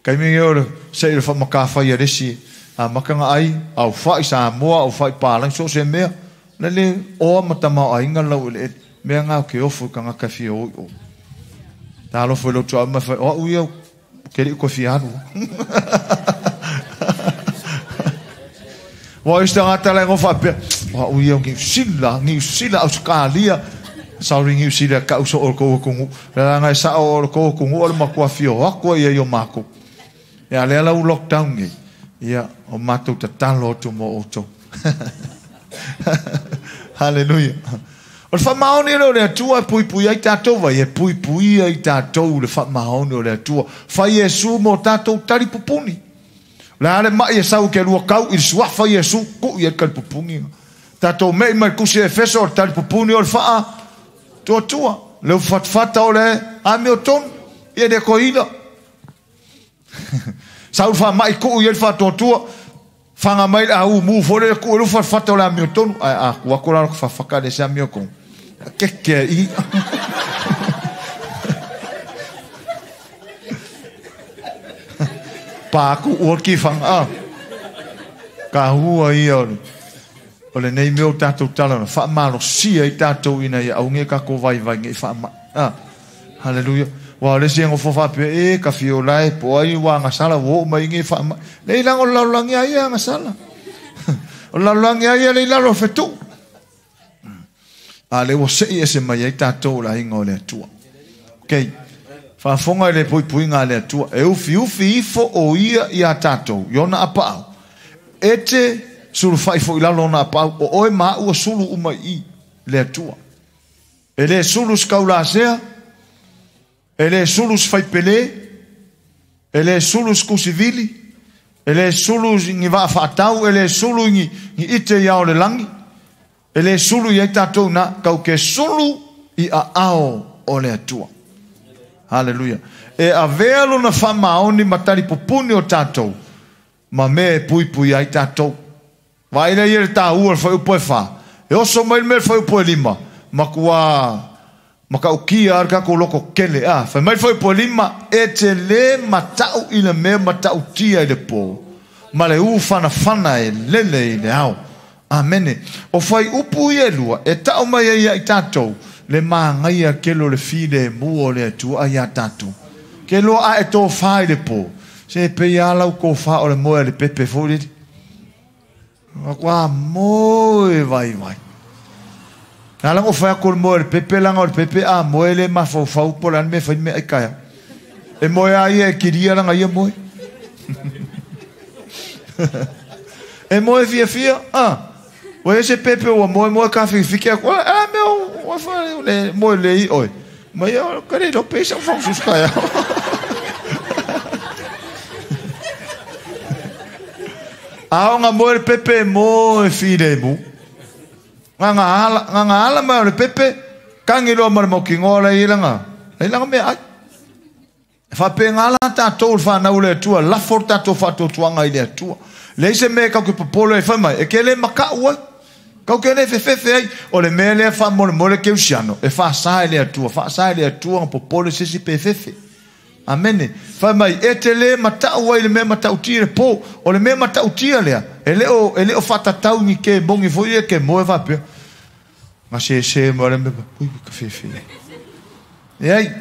Kai mingi ora se i le whamakawhai a resi. A makanga ai, au whai Samoa, au whai pālang, so se mea. Le le oa matama o ainga lau ele, mea ngā ke ofu ka ngā kawhi o o. Tā alofa i lotu au mawhai, o au ia, ke ri ko whiaru. Wa ista ngā tala ngō whapea, o au ia, ngi usila, au skalia, sorry ngi usila, ka uso o ko kongu. La ngai sa o ko kongu, o le makua whio, akua ia i o mako. Ia le ala u lockdown ngi. Ia, o mātou te talo atu mō outou. Hallelujah. O le whamaoni o le atua e pui pui ai tātou vai, e pui pui ai tātou le whamaoni o le atua. Whai Iesu mō tātou tari pupuni. Le ale mai e sau ke lua kau i le suafa Iesu, ku i e kari pupuni. Tātou mei mai kusi e feso o le tari pupuni o le whaa, tua tua. Le uwhatwhata o le ame o tonu, i e le koila. Sau wha mai ku i e wha tua tua, whanga mai a u mu fore le ku e lufa whata o le amio tonu. Ai a kua kora wha whakare se amio kong. Keke i. Pāku ua ki whanga. Ah. Ka hua ia o le. O le nei meo tātou talana. Wha malo sia i tātou ina ia au nge kako vai vai nge wha ma. Ah. Hallelujah. Wa le se ngofo fa pe e ka fio lai po ai wa ngasala wo mai nge fa ma. Le ilango lalongi ai ngasala. O lalongi ai le ilalo fetu. A le wo se i se mai ai tātou la ingo le atua. Okay. Whafonga le pui pui ngā le atua. E ufi ufi ifo o ia i a tātou. Iona apau. E te sulu whaifo i lalo na apau. O oe maa ua sulu uma i le atua. E le sulu skaula asea. E le sulu sfaipele. E le sulu skusivili. E le sulu ngi waa whaatau. E le sulu ngi ite iao le langi. E le sulu i ai tātou na kau ke sulu i a ao o le atua. Hallelujah. E avea lona whamaoni matari pupuni o tātou. Ma me e pui pui ai tātou. Vaina ia le tā ua le whai upo e wha. E oso mai le me le whai upo e lima. Makua makaukia ar kako loko kele. Ah, whai mai le whai upo e lima. E te le matau i le mea matau tia i le pō. Ma le ufanafana e lele i le ao. Amene. O fai upu i e lua, e tau mai ai i tātou, le māngaia kelo le file mua o le atua ai a tātou. Ke loa a e tō whai le pō. Se pe ia lau kō wha o le moe le pepe fōri. Kua moe vai vai. Nā lango whai ako le moe le pepe, langa o le pepe, a moe le mawhau po le me whai me ai kaya. E moe a ia e kiria langa ia moe. E moe fia fia, a. O ese pepe o moe moe ka fiki a ko a me o fa le moe le i oi. Mai o kare lo pesa fa sus kaya. A nga moe le pepe moe file mu. Nga ala mai o le pepe kangi loa ma le maukigoa lai langa. Lai langa mea ai. Whapenga ala tātou le whanau le atua, lafo le tātou whaatuatuanga i le atua. Le ise mea kau ke popolo e whaimai, e ke le makau ai, kau ke le fefefe ai, o le mea lea whamolemole ke usiano, e whaasa e le atua, whaasa e le atua nga popolo sesi pe fefe. Amene. Whaimai, e te le matau ai le mea matautia le pō, o le mea matautia lea, e le o whatatau ni ke mongi foi e ke moe whapea. Nga se se mo le mea, ui ka fefe. E ai,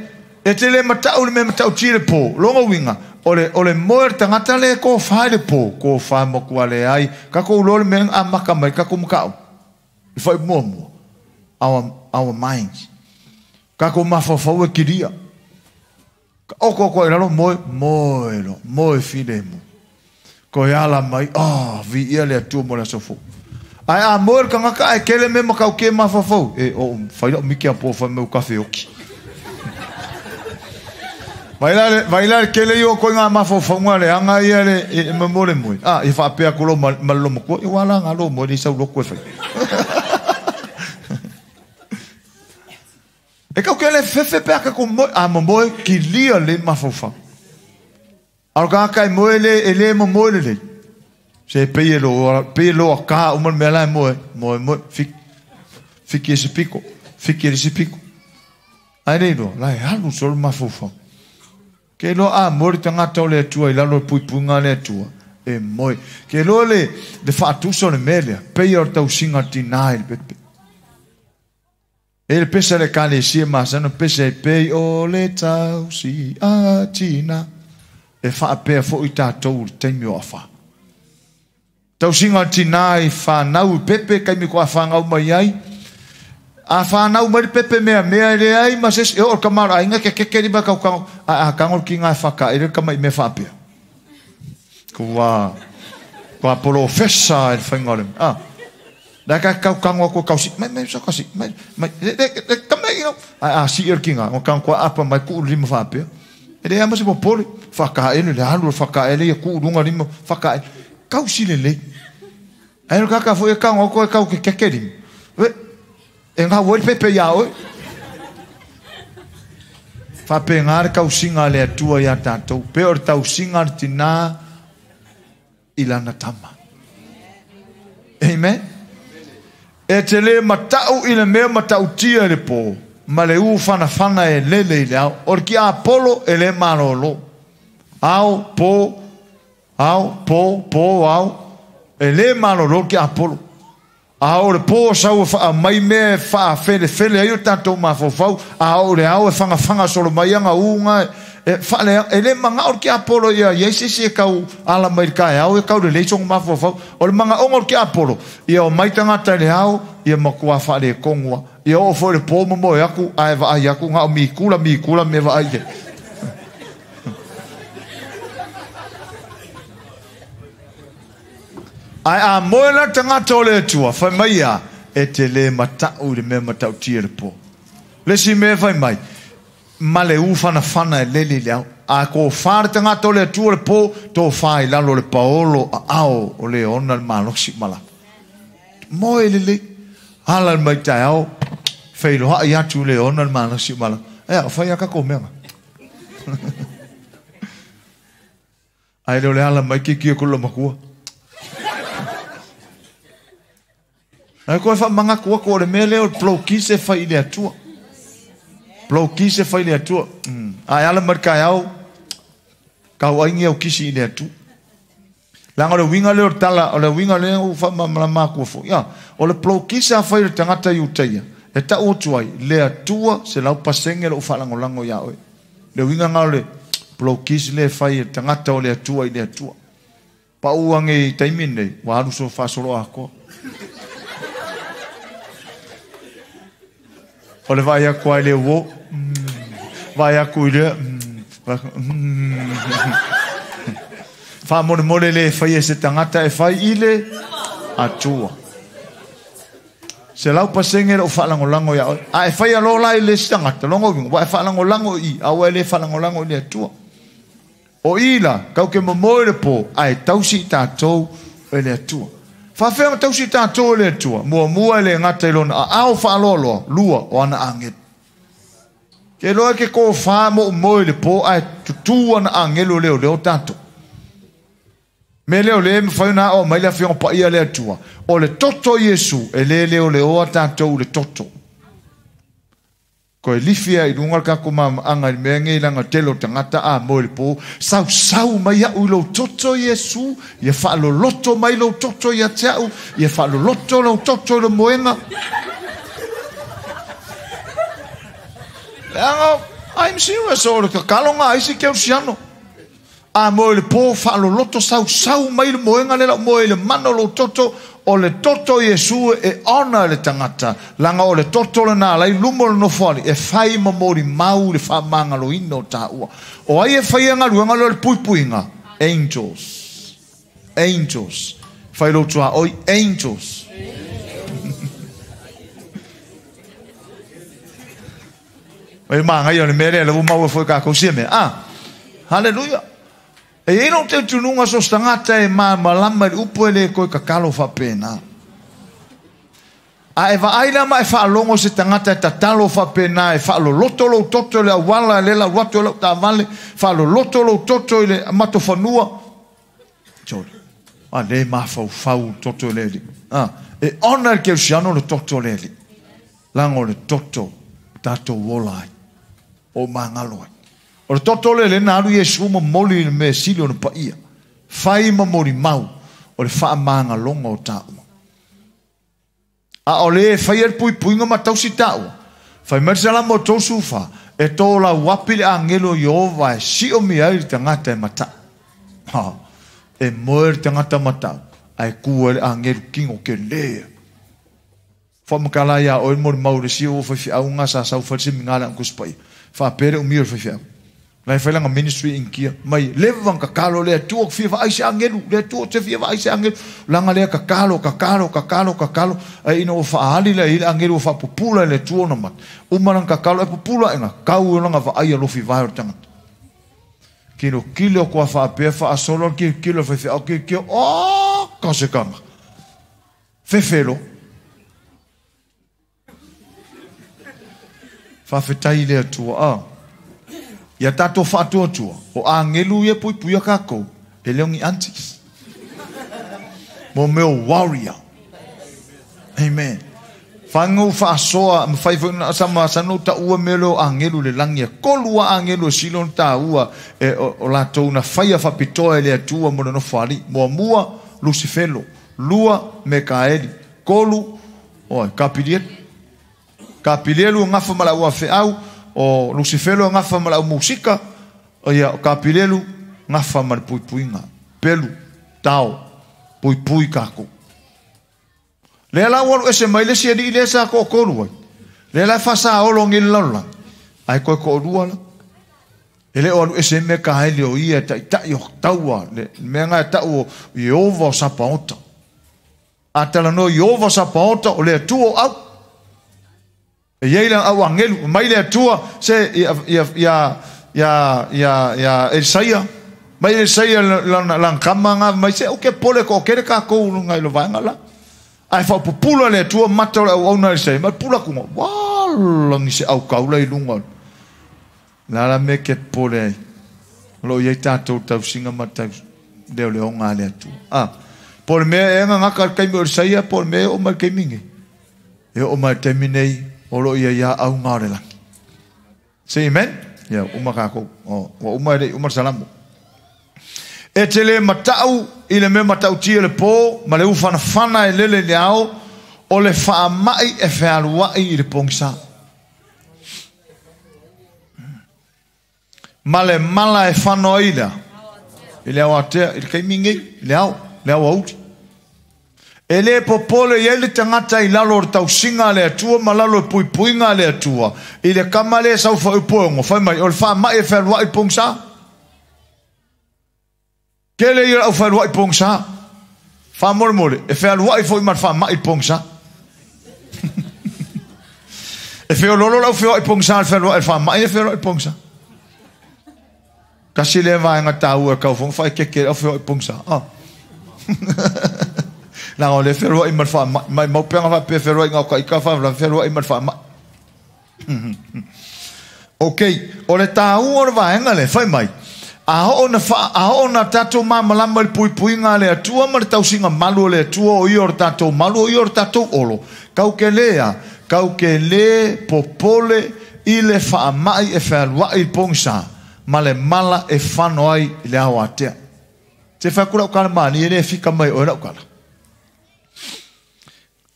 e te le matau le mea matautia le pō, longa winga, o le moe le tangata le ko whai le pō, ko whai mokua le ai, kako ulo le mea a maka mai, kako makau. I whai mua mua. Our minds. Kako mawhawhau e kiria. O ko i lalo moe, moe lo, moe file mo. Ko e ala mai, ah, vi ia le atua mo le asofo. Ai a moe le kangaka ai kele me makau ke mawhawhau. E o, whai lau miki a pō whai meu kafe oki. Vai la le kele i o koe ngā mawhawhaunga le anga ia le e mamole moe. Ah, i whaapea ko lo malolo makua, i wala ngā lo moe le isau loko e whai. E kau ke le fefe pea ka ko moe, a moe ki lia le mawhawhau. Aro ka kai moe le, e le mo moe le le. Se pei e lo a kā umal mea la e moe, moe moe, fiki e se piko, fiki e se piko. Ai le loa, lai halu solo mawhawhau. Ke loa a moe le tangata o le atua i lalo e puipuinga le atua. E moe. Ke loa le whaatusa o le melea. Pei o le tausinga tina i le pepe. E le pesa le kalesia masano pesa e pei o le tausi a tina. E whaapea fo i tātou le teimi o awha. Tausinga tina i whanau i pepe kai mi ko a whangau mai ai. A whanau mai pepe mea mea le ai ma se e o kamara inga ke keke riba kau kau a kangol ki ngā whaka e le kama i me whaapea. Kua polo fesa e le whainga le. Ah. La ka kau kango ko kau si mai mai so kasi mai mai le kama i no. A si er ki ngā kau kua apa mai ku lima whaapea. E le ama se popole whaka e le halu whaka e le ku lunga lima whaka e. Kau si le le. Ai ka ka fo e kango ko kau ke keke lima. E ngā woi pepe ia oi. Whape ngā re kausinga le atua ia tātou. Pe o le tausinga le tina i lana tama. Amen. E te le matau i le mea matautia le pō. Ma le ufanafana e lele i le ao. O le ki a polo e le malolo. Ao, pō, ao, pō, pō, ao. E le malolo ki a polo. A o le pō sau e mai me wha whele whele ai o tātou mawhawhau. A o le ao e whanga whanga solo mai anga unga. E whale e le manga o ke apolo ia. Ia isi e kau ala mai le kai ao e kau le leisonga mawhawhau. O le manga ongo ke apolo. Ia o mai tangata le ao. Ia makua whale e kongua. Ia o fo le pō momo e aku. A e vaai aku ngā o mikula mikula me vaai le. Ai a moe la tangata o le atua, whai mai a, e te le matau le mea matautia le pō. Le si mea whai mai, ma le ufanafana e lele le au. A ko whare tangata o le atua le pō, tō whai lalo le paolo a ao o le ona le malosi mala. Moe le le, ala le mai tai ao, whailoha i atu le ona le malosi mala. Ea, whai a kako mea. Ai leo le ala mai ki kia kula makua. Ai koe wha manga kua ko le mea leo ploki se whai le atua. Ploki se whai le atua. Ai ala mar kai au, kau aingi au kisi i le atua. Leaga o le uiga lea o le tala, o le uiga lea ua faamalamalama atua foi. Ia, o le polokisi a fai e le tagata Iutaia, e tau atu ai, le Atua 100% lou faalagolago ia oe. Le uiga lena o le polokisi lea e fai e le tagata o le Atua i le Atua. Pau ane i taimi nei, ua alu so faasolo atoa. O le vaai atu ai le uo, vaai atu i lea, Faamolemole le faia e se tagata e fai i le Atua. 100% lou faalagolago ia oe. A e faia loa la i le isi tagata, lona uiga, ua e faalagolago i i, a ua e le faalagolago i le Atua. O i la, kau ke momoe i le po, ae tausi i tatou e le Atua. Faafefea ona tausi i tatou e le Atua? Muamua e le gata i lona aao faaloaloa, lua, o ana agelu. Ke iloa e ke tofa mo moe i le po, ae tutu ana agelu e leoleo tatou. Mea lea o lea e mafai ona aoao mai le Afioga Paia a le Atua, o le toto o Iesu e le leoleoa tatou i le toto. Toe lifi a i luga le tatou mamaaga i le mea nei leaga tele o tagata a moe i le po, sausau mai au i lou toto Iesu, ia faaloloto mai lou toto ia te au, ia faaloloto lou toto i le moega. Leaga, I'm serious, o le tatalo na a isi kerisiano. A moe i le po, faaloloto sausau mai le moega lea lau moe i le mana o lou toto, o le toto o Iesu e honor le tagata, leaga o le toto lena la i luma o le nofoalii e fai ma molimau i le faamagaloina o taua. O ai e faia galuega lea o le puipuiga? Angels. Angels. Fai lou tuaoi, angels. Mai manaia o le mea lea, lea ua maua foi kākou sia mea. Ah, haleluia. E i ai lou talitonuga so o se tagata e malamalama i le upu e le toe tatalo faapena. A e vaai la ma e faalogo se tagata e tatalo faapena e faaloloto lou toto i le auala lea lau atu e lau taavale, faaloloto lou toto i le matofanua. Sole. A le mafaufau le toto i le Alii. Ah, e honor le kerisiano le toto o le Alii. Leaga o le toto tatou ola ai, o magalo ai. O le toto lea lea na alu Iesu momoli i le mea sili ona paia, fai ma molimau o le faamagaloga o taua. A o le faia le puipuiga ma tausi taua, fai mai le Salamo 34, e tō lau api le agelo o Ieova e siomia ai le tagata e matau. Ha, e moe le tagata matau, ae ku ai le agelu kino ke lea. Whamakala ia oe mo le mau le sia o whaiwhiau ngā sa sau whalisi mi ngā le angus pai. Whapere o mio le whaiwhiau. Lai whailanga ministry in kia. Mai leva kakalo lea tua fia vaai se angelu. Lea tua te fia vaai se angelu. Langa lea kakalo, kakalo, kakalo, kakalo. Ai ina o whaahali lea i le angelu o whapupula le tua na mat. Umarang kakalo e pupula inga. Kau o langa vaai a lofi vai o le tangata. Kilo kilo kua whaapea whaasolo, kilo kilo whaiwhiau, kilo kilo, oh, ka se kanga. Whewhelo. Whawhetai le Atua, a. Ia tātou whaatuatua, o angelu ia puipuia kākou, e leongi aunties. Mo mea warrior. Amen. Whango whaasoa, ma whai whai na sama sano ta ua mea leo angelu le langi, kolu a angelu e silo na tā ua, e o lātou na whaia whapitoa e le Atua mo le nofo ali. Mua mua, Lucifelo, lua, Mekaeli, kolu, oi, Kapilielu. Kapilielu ngafa ma lau afeau, o Lucifelo ngafa ma lau musika, o ia, o Kapilielu ngafa ma le puipuiga. Pelu, tao, puipui kākou. Lea la ua alu ese mai le isi alii lea sa toatolu ai. Lea la e faasaolo agi le lalolagi, ae toe toalua la. E le o alu ese mea ka haele o ia e taitai o taua, le mea nga e tau o Ieova o Sapaota. A talanoa Ieova o Sapaota o le Atua o au. E iai le au angelu, mai le Atua se ia ia ia ia ia ia Elisaia, mai Elisaia lana lana kama nga mai se o ke pole ko kere ka kou lunga i lo vaenga la. Ae whaupupula le Atua mata o le auauna Elisaia, mai pula kunga, walangi se au kaula i lunga. La la me ke pole ai. Lo iai tātou tausinga ma tau leo le onga le Atua. Ah, pole mea e nga ngaka le kaimi o Elisaia, pole mea e o mai le kaimi nge. E o mai le taimi nei, o lo ia ia au ngā o le langi. Say amen? Ia, uma kākou. O, ua uma e le uma le salamu. E te le matau i le mea matautia le po ma le ufanafana e lele i le ao, o le faamai e fealuai i le pogisa. Ma le mala e fano ai lea, i le aoatea, i le taimi nei, i le ao, le aoauli. E le popole i ai le tagata i lalo o le tausiga a le Atua ma lalo o le puipuiga a le Atua, i le kama lea e sau faaupuogo, fai mai, o le faamai e fealuai i le pogisa. Tele ia au fealuai pogisa. Faamolemole, e fealuai foi ma le faamai i le pogisa. E feololo lau feoai pogisa le fealuai le faamai e fealuai i le pogisa. Kasi lea vaega taua e kaufoga faaekeeke au feoai pogisa. Oh. Leaga o lea fealuai ma le faamai. Maimau pe ana faapea fealuai na o ka ika faalavelave fealuai ma le faamai. Ok, o le taua o le vaega lea, fai mai, a oo na wha, a oo na tātou māmalama i le puipuiga a le Atua ma le tausiga malu o le Atua o ia o le tātou malu o ia o le tātou olo, kau ke lē a, kau ke lē popole i le faamai e fealuai i le pogisa ma le mala e fano ai i le ao atea. Te whai atu lau kala mālie le e fika mai oe lau kala.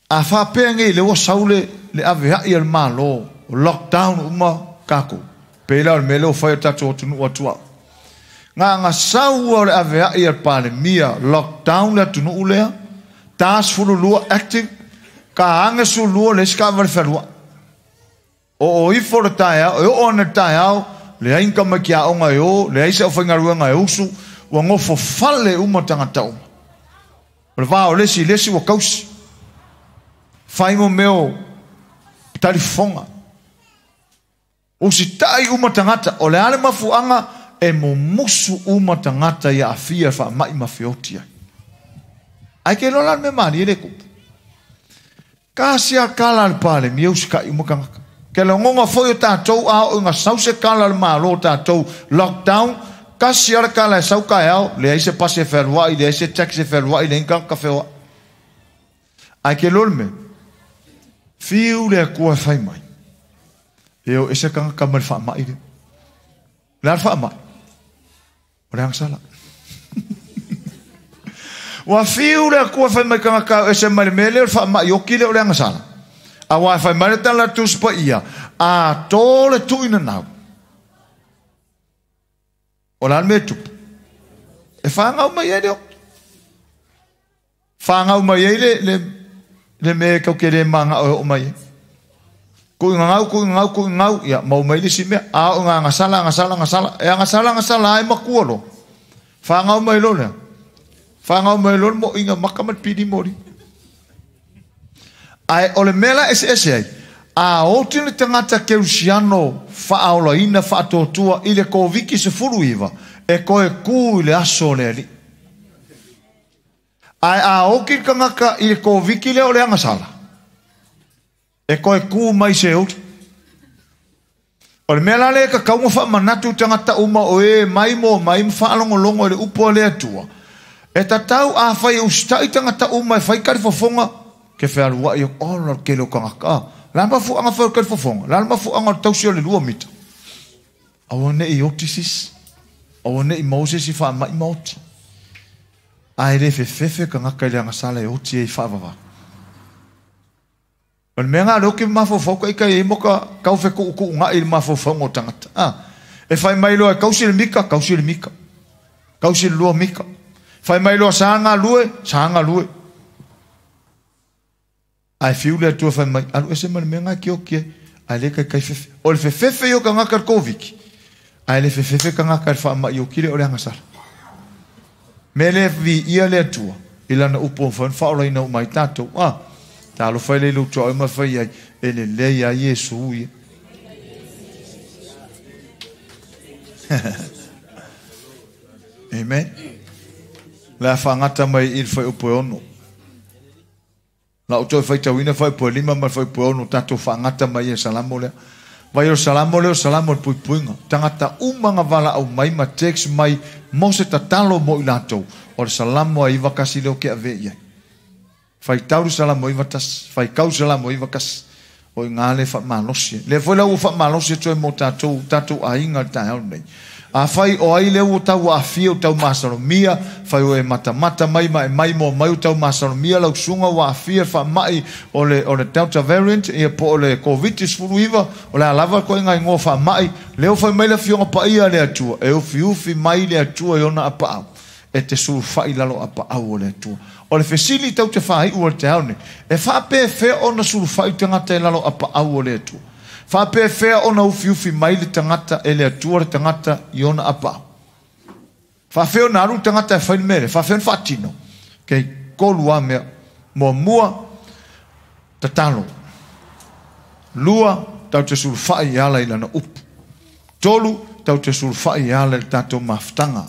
A faapea nei le ua sau le, le avea'i a le Malo, lockdown uma kākou. Pei la o le mea lea ua fai o tatou atunuu atua'u. Gaga sau ua o le avea'i a le Palemia, lockdown le atunuu lea, 42 active, ka age 12 le isi taavale fealua'i. Oo ifo le taeao, e oo ana i le taeao, leai ni tamaiti aoga e o, leai se aufaigaluega e usu, ua nofo fale uma tagata uma. O le va o le isi i le isi ua tausi. Fai mo mea o talifofoga. Usitai uma tagata, o le a le mafuaaga e mumusu uma tagata ia aafia i faamai ma feoti ai. Ae ke iloa la le mea malie lea e tupu. Kasi a kala a le Palemia usitai uma tagata. Ke lagona foi o tatou a oo ina sau se kala a le Malo o tatou lockdown, kasi a le kala e sau taeao, leai se pasi e fealuai, leai se taxi e fealuai, leai ni tagata feoai. Ae ke iloa le mea, fiu le Atua e fai mai, e o ese tagata mai le faamai lea. O le a le faamai? O le agasala. Ua fiu le Atua fai mai tagata ese mai le mea lea o le faamai oti lea o le agasala. Auā e fai mai le tala a le Tusi Paia, a tō le tuuina nau. O le a le mea e tupu? E whāngau mai ai le oti. Whāngau mai ai le, le, le mea e kau ke le mangao e oo mai ai. Kuʻi gagau, kuʻi gagau, kuʻi gagau, ia, maua mai le isi mea. A oo ina agasala, agasala, agasala, e agasala, agasala lava e matua loa. Fagau mai loa lea. Fagau mai loa le moʻiga maka ma le pili moli. Ae o le mea la e eseese ai, a oti le tagata kerisiano faaolaina faatuatua i le Koviti-19 e toe kū i le aso o le Alii. Ae a oti le tagata i le Koviti lea o le agasala, E toe kū mai se uli. O le mea la lea e tatau ona faamanatu i tagata uma o e mai mo mai ma faalogologo i le upu a le Atua, e tatau afai e usitai tagata uma e fai talifofoga, ke fealuai atu, ola le tele o tagata, a, le a le mafuaaga fai o le talifofoga? Le a le mafuaaga o le tausi o le 2 mita? Aua ne i oti se isi, aua ne i maua se isi faamai ma oti. Ae le fefefe tagata i le agasala e oti ai i faavavau. O le mea lena o lea ou te mafaufau taitai ai mo ka tau fetuutuunai i le mafaufauga o tagata. A, e fai mai loa e tausi le mita, tausi le mita. Tausi le 2 mita. Fai mai loa sa galue, sa galue. Ae fiu le Atua fai mai, alu ese ma le mea lena e kioki ai. Ae le taitai fefe. O le fefefe ia o tagata i le Koviti, ae le fefefe tagata i le faamai okile o le agasala. Mea lea e viia le Atua i lana upu ua mafai ona faaolaina uma ai tatou. A, talofa e le iloa tuaoi ma fai ai, e lelei lava Iesu ia. Amen. Le a faagata mai i le fuaiupu e 6. La ou toe faitauina fuaiupu e 5 ma le fuaiupu e 6, tatou faagata mai i le Salamo lea. Vai o le Salamo lea o le Salamo o le puipuiga. Tagata uma na valaau mai ma text mai mo se tatalo mo i latou, o le Salamo a 91 lea ou te ave i ai. Faitau le Salamo 91, faitau le Salamo 91, o i ina lea e faamalosi ai. Lea foi la ua faamalosi atu ai mo tatou, tatou aiga i le taeao lenei. Afai o ai le ua tau aafia o tau masalomia, fai o e matamata mai ma e mai mo mai o tau masalomia lau susuga ua aafia faamai o le Delta variant, ia po o le Covid-19, o le a lava le koiga igoa faamai, lea ua fai mai le Afioga Paia a le Atua, e ufiufi mai le Atua i ona apaau, e te sulufai lalo apaau o le Atua. O le fesili tau te faaiu o le te ao nei, e faapefea ona sulufai tagata i lalo apaau o le Atua. Faapefea ona ufiufi mai le tagata e le Atua le tagata i ona apaau. Faafea ona alu le tagata e fai le mea lea, faafea ona faatino. Okay, 3 lava mea. Muamua, tatalo. 2, tau te sulufai e ala i lana upu. 3, tau te sulufai e ala i le tatou mafutaga.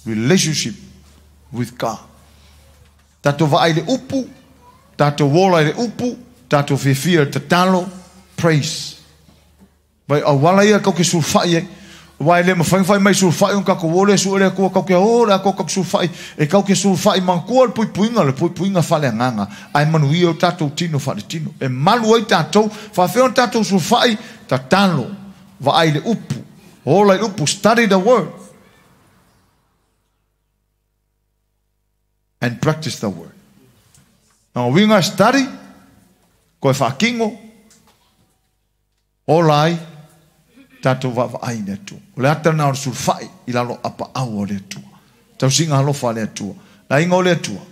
Relationship with God. Tatou vaai le upu, tatou ola i le upu, tatou fiafia i le tatalo, praise. Vai auala ia kau ke sulufai ai. Wai le mawhai whai mai sulufai on kako ole su ele kua kau ke ole ako kau sulufai. E kau ke sulufai mangkua le puipuinga, le puipuinga whale nganga. Ai manu ia o tātou tino whale tino. E malu ai tātou, whawhea o tātou sulufai, tatalo, vaai le upu. Ola i upu, study the word. And practice the word. Nā winga study, koe whakingo, ola ai, tātou vaavaai le Atua. O le ata na o le sulufai i lalo apaau o le Atua. Tausiga alofa le Atua. La inga o le Atua.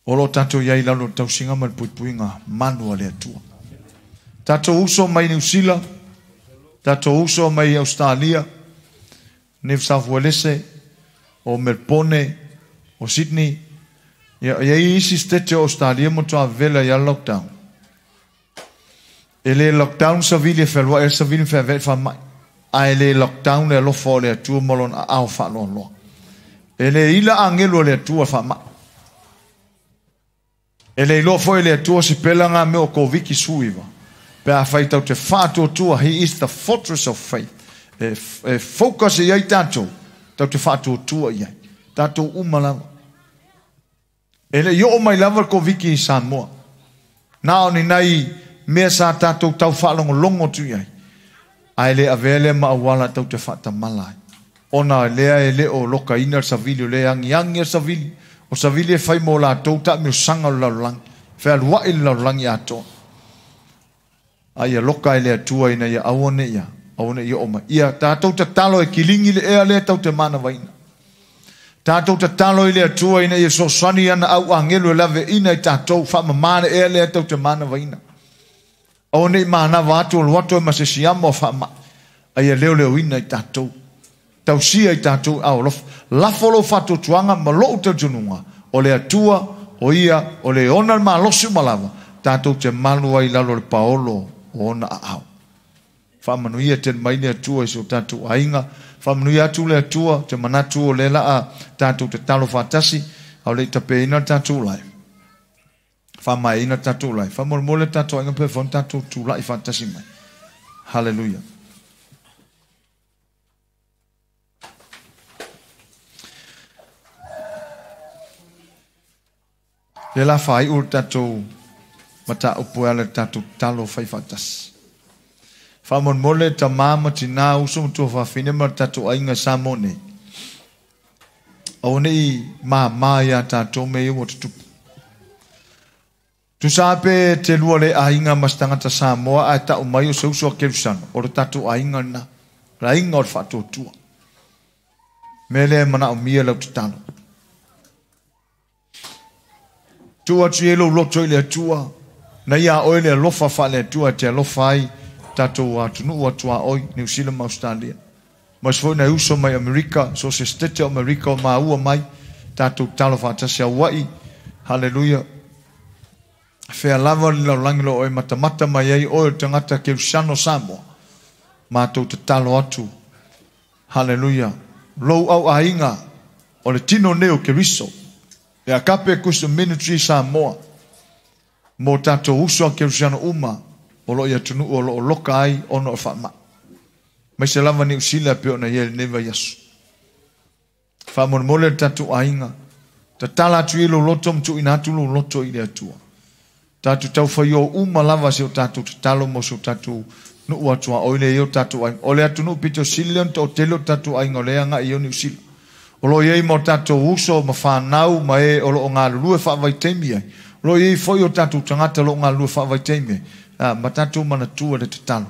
O lo tātou iai lalo tausiga ma le puipuiga manu a le Atua. Tātou uso mai Niu Sila, tātou uso mai Australia, New South Wales, o Melbourne, o Sydney. Ia ia isi stete o Australia mo toa vela ia lockdown. E le lockdown sa vili e whelua, e sa vili whea wha mai. A e le lockdown le alofa o le Atua mo lona ao whaaloaloa. E le ila angelo le Atua wha mai. E le iloa foi le Atua si pela ngā mea o Koviki suiva. Pe a whai tau te whaatuatua, he is the fortress of faith. E focus i ai tātou, tau te whaatuatua i ai. Tātou uma lava. E le i o mai lava le Koviki i Samoa. Nā o ni nei mea sa tātou tau whaalongolongo tu iai. Ai le avea le maawala tau te whaatamala ai. Ona lea e le o loka ina le savili, o le angiangi a savili. O savili e whai mō lātou ta meo sanga o lalolagi. Whea luai le lalolagi atoa. Ai a loka e le Atua ina ia aua ne ia. Aua ne ia oma. Ia tātou tatalo e kilingi le ea lea tau te manawaina. Tātou tatalo i le Atua ina ia sosani ana au angelo e lave ina i tātou whaamamane ea lea tau te manawaina. Aua nei mānawa atu o luato e ma se siama o whaama. Ai a leo leo ina i tātou. Tausia i tātou ao lofa. Lafo lo whatotuanga ma lou te tununga. O le Atua, o ia, o le ona le malosi malawa. Tātou te malu ai lalo le paolo o ona aau. Whaamanuia te mai le Atua i so tātou ainga. Whaamanuia atu le Atua, te manatu o le laa tātou te talo whatasi. Au le itape ina tātou lai. Whamai ina tātou lai. Whamolmole tātou ainga pe whan tātou tū lai whatasi mai. Hallelujah. Le la whai ur tātou mata upu ala tātou talo whai whatasi. Whamolmole ta mama tina uso matua whawhine ma tātou ainga Samoa nei. Au nei mā ia tātou me iwa tutupu. Tusape te lua le ainga mas tangata Samoa ai tau mai o se uso a Kerusano. O le tātou ainga na. La ainga o le whaatotua. Me le mana o mia lau tatalo. Tua atu e lo loto i le Atua. Na ia oe le alofa wha le Atua te alofa ai tātou atunuu atua oi New Zealand ma Australia. Mas foi na uso mai Amerika, so se stete o Amerika o maua mai tātou talo whaatasi a wai. Hallelujah. Whea lava le laulangi lo oe matamata mai ai oe o tangata Kerusano Samoa. Mātou te talo atu. Hallelujah. Lou au ainga o le tino neo Keriso. E a kape kusa ministry Samoa. Mō tātou uso a Kerusano uma. O lo ia tunu o lo loka ai ono o whaama. Mai se lava ni usila pe ona ia le neva iasu. Whaamolmole le tātou ainga. Tatala atu i lo loto mtu ina atu lo loto i le Atua. Tatou taufai o uma lava se o tatou tatalo mo se o tatou nuu atuaoi le i o tatou aiga. O le atunuu pito sili lea ona toatele o tatou aiga o lea e agai i o Niu Sila. O lo o i ai ma o tatou uso ma fanau ma e o lo o galulue faavaitaimi ai. O lo o i ai foi o tatou tagata o lo o galulue faavaitaimi ai. Ma tatou manatua le tatalo.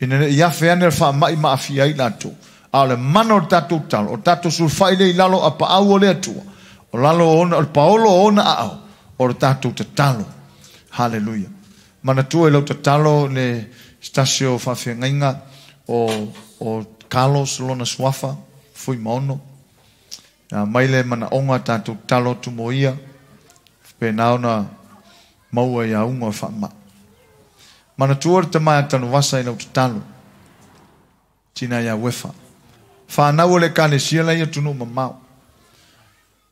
Ina ne i afe ane le faamai ma aafia ai latou. A o le mana o le tatou tatalo, o le tatou sulufai lea i lalo a paau o le Atua, o lalo o ona, o le paolo o ona aao, o le tatou tatalo. Haleluia. Manatua i lau tatalo le se tasi o faafeagaiga o Carlos lona suafa, Fuimaono. Mai le manaoga tatou tatalo atu mo ia, faapena ona maua i auga o faamai. Manatua le tama ia Tanuvasa i lau tatalo, tina ia Uefa. Whanau o le ekalesia la i atunuu mamao.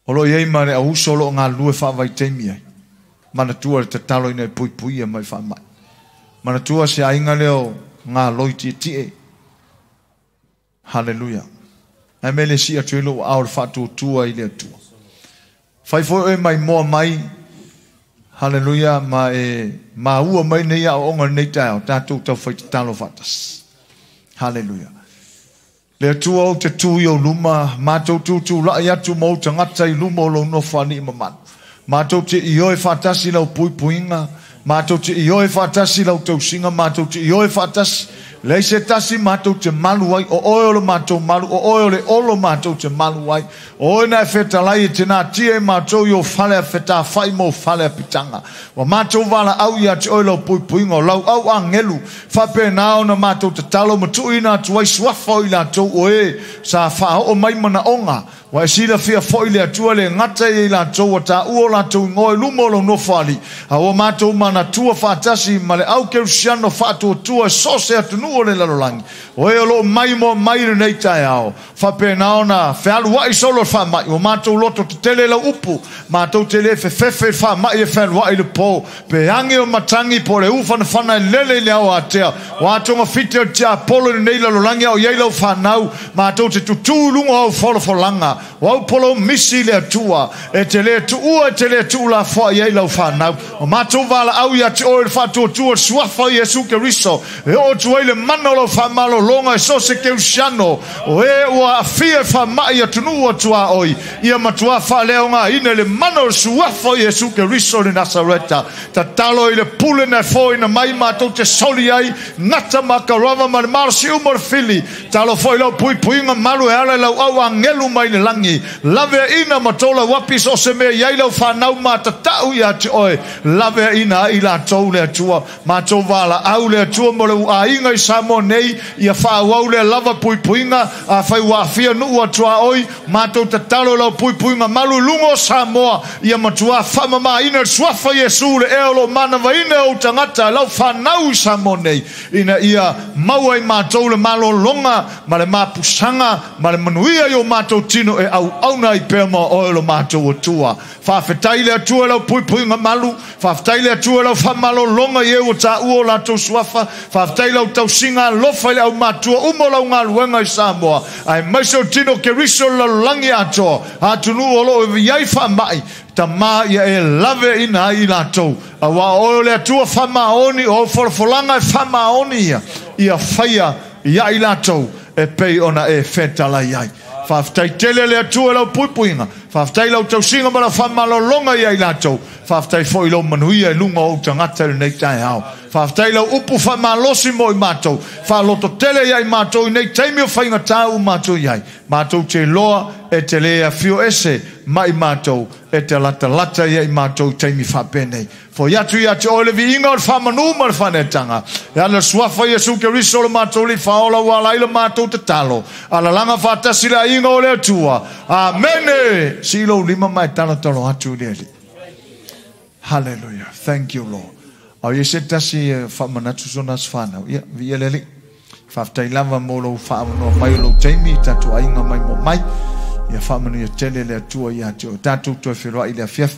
O lo o i ai ma le auuso o lo o galulue faavaitaimi ai. Manatua le tatalo ina e puipuia mai faamai. Manatua se aiga lea o galoi tietie. Haleluia. Ae mea le sii atu ai lou aao le faatuatua i le Atua. Fai foi oe maimoa mai, haleluia, ma e maua mai nei aoaoga i lenei taeao, tatou taufai tatalo faatasi. Haleluia. Le Atua ou te tu i ou luma, matou tutulai atu ma ou tagata i luma o lou nofoalii mamalu. Matou te ioe faatasi i lau puipuiga, matou te ioe faatasi i lau tausiga, matou te ioe faatasi, leai se tasi matou te malu ai, o oe o le matou malu, o oe o le olo matou te malu ai. O oe na e fetalai e te natia i matou i ou fale a fetafai ma ou fale a pitaga. Ua matou valaau ia te oe lau puipuiga, o lau au agelu, faapena ona matou tatalo ma tuuina atu ai suafa o i latou o e sa faaoo mai manaoga. Ua e silafia foi le Atua le gata ia i latou ua taua o latou igoa i luma o lou nofoalii, a ua matou manatua faatasi ma le au kerisiano faatuatua i so o se atunuu o le lalolagi, o e o lo o maimoa mai i lenei taeao, faapena ona fealuai solo le faamai. Ua matou loto tetele i lau upu, matou te le fefefe i le faamai e fealuai i le po, pe age o matagi po o le ufanafana e lele i le ao ātea. Ua togafiti o le tiapolo i lenei lalolagi a o i ai lau fanau, matou te tutū i luga o au folafolaga, o au polomisi i le Atua, e te le tuua, e te le tuulafoai ai lau fanau. O matou valaau ia te oe i le faatuatua o le suafa o Iesu Keriso, e oo atu ai le mana o lau faamalologa i so o se kerisiano o e ua aafia i faamai i atunuu o tuaoi, ia matuā faaleaogaina i le mana o le suafa o Iesu Keriso o le Nasareta. Tatalo i le pule na e foina mai matou te soli ai gata ma karava ma le malosi uma o le fili. Talo foi lau puipuiga malu e ala i lau au agelu mai le lagi. Laveaina ma tolauapi so o se mea i ai lau fanau matatau ia te oe. Laveaina ai i latou le Atua. Matou valaau le Atua mo le aiga i Samoa nei, ia faaauau lea lava puipuiga, afai ua aafia nuu a tuaoi, matou tatalo i lau puipuiga malu i luga o Samoa, ia matuā faamamaina le suafa o Iesu le ea o lo o manavaina e ou tagata, lau fanau i Samoa nei, ina ia maua i matou le malologa ma le mapusaga ma le manuia i o matou tino e auauna ai pea ma oe o lo matou Atua. Faafetai i le Atua i lau puipuiga malu, faafetai i le Atua i lau faamalologa i e ua taua o latou suafa, faafetai i lau tausiga alofa i le aumatua uma o lau galuega i Samoa, aemaise o tino Keriso o le lalolagi atoa, atunuu o lo o i ai faamai, Tama ia e laveaina ai i latou, auā o oe o le Atua faamaoni, o au folafolaga e faamaoni ia, ia faia ia i latou e pei ona e fetalai ai. Faafetai tele le Atua i lau puipuiga, faafetai i lau tausiga ma lau faamalologa ia i latou, faafetai foi i lou manuia i luga o ou tagata i lenei taeao. Faafetai i lau upu faamalosi mo i matou, faalototele ia i matou i nei taimi o faigata ua matou i ai. Matou te iloa e te le afio ese mai matou, e te latalata ia i matou i taimi faapenei. Foi atu ia te oe le viiga o le faamanu ma le faaneetaga, e ala le suafa o Iesu Keriso o le matou Alii Faaola ua ala ai le matou tatalo. Alalaga faatasi le aiga o le Atua. Amene! Sii lou lima ma e talotalo atu i le Alii. Hallelujah. Thank you, Lord. A o i ai se tasi e faamanatu sona aso fanau, ia, viia le Alii. Faafetai lava mo lou faaavanoa mai o lou taimi i tatou aiga maimoa mai. Ia faamanuia tele le Atua ia te oe. Tatou toe feiloai i le afiafi.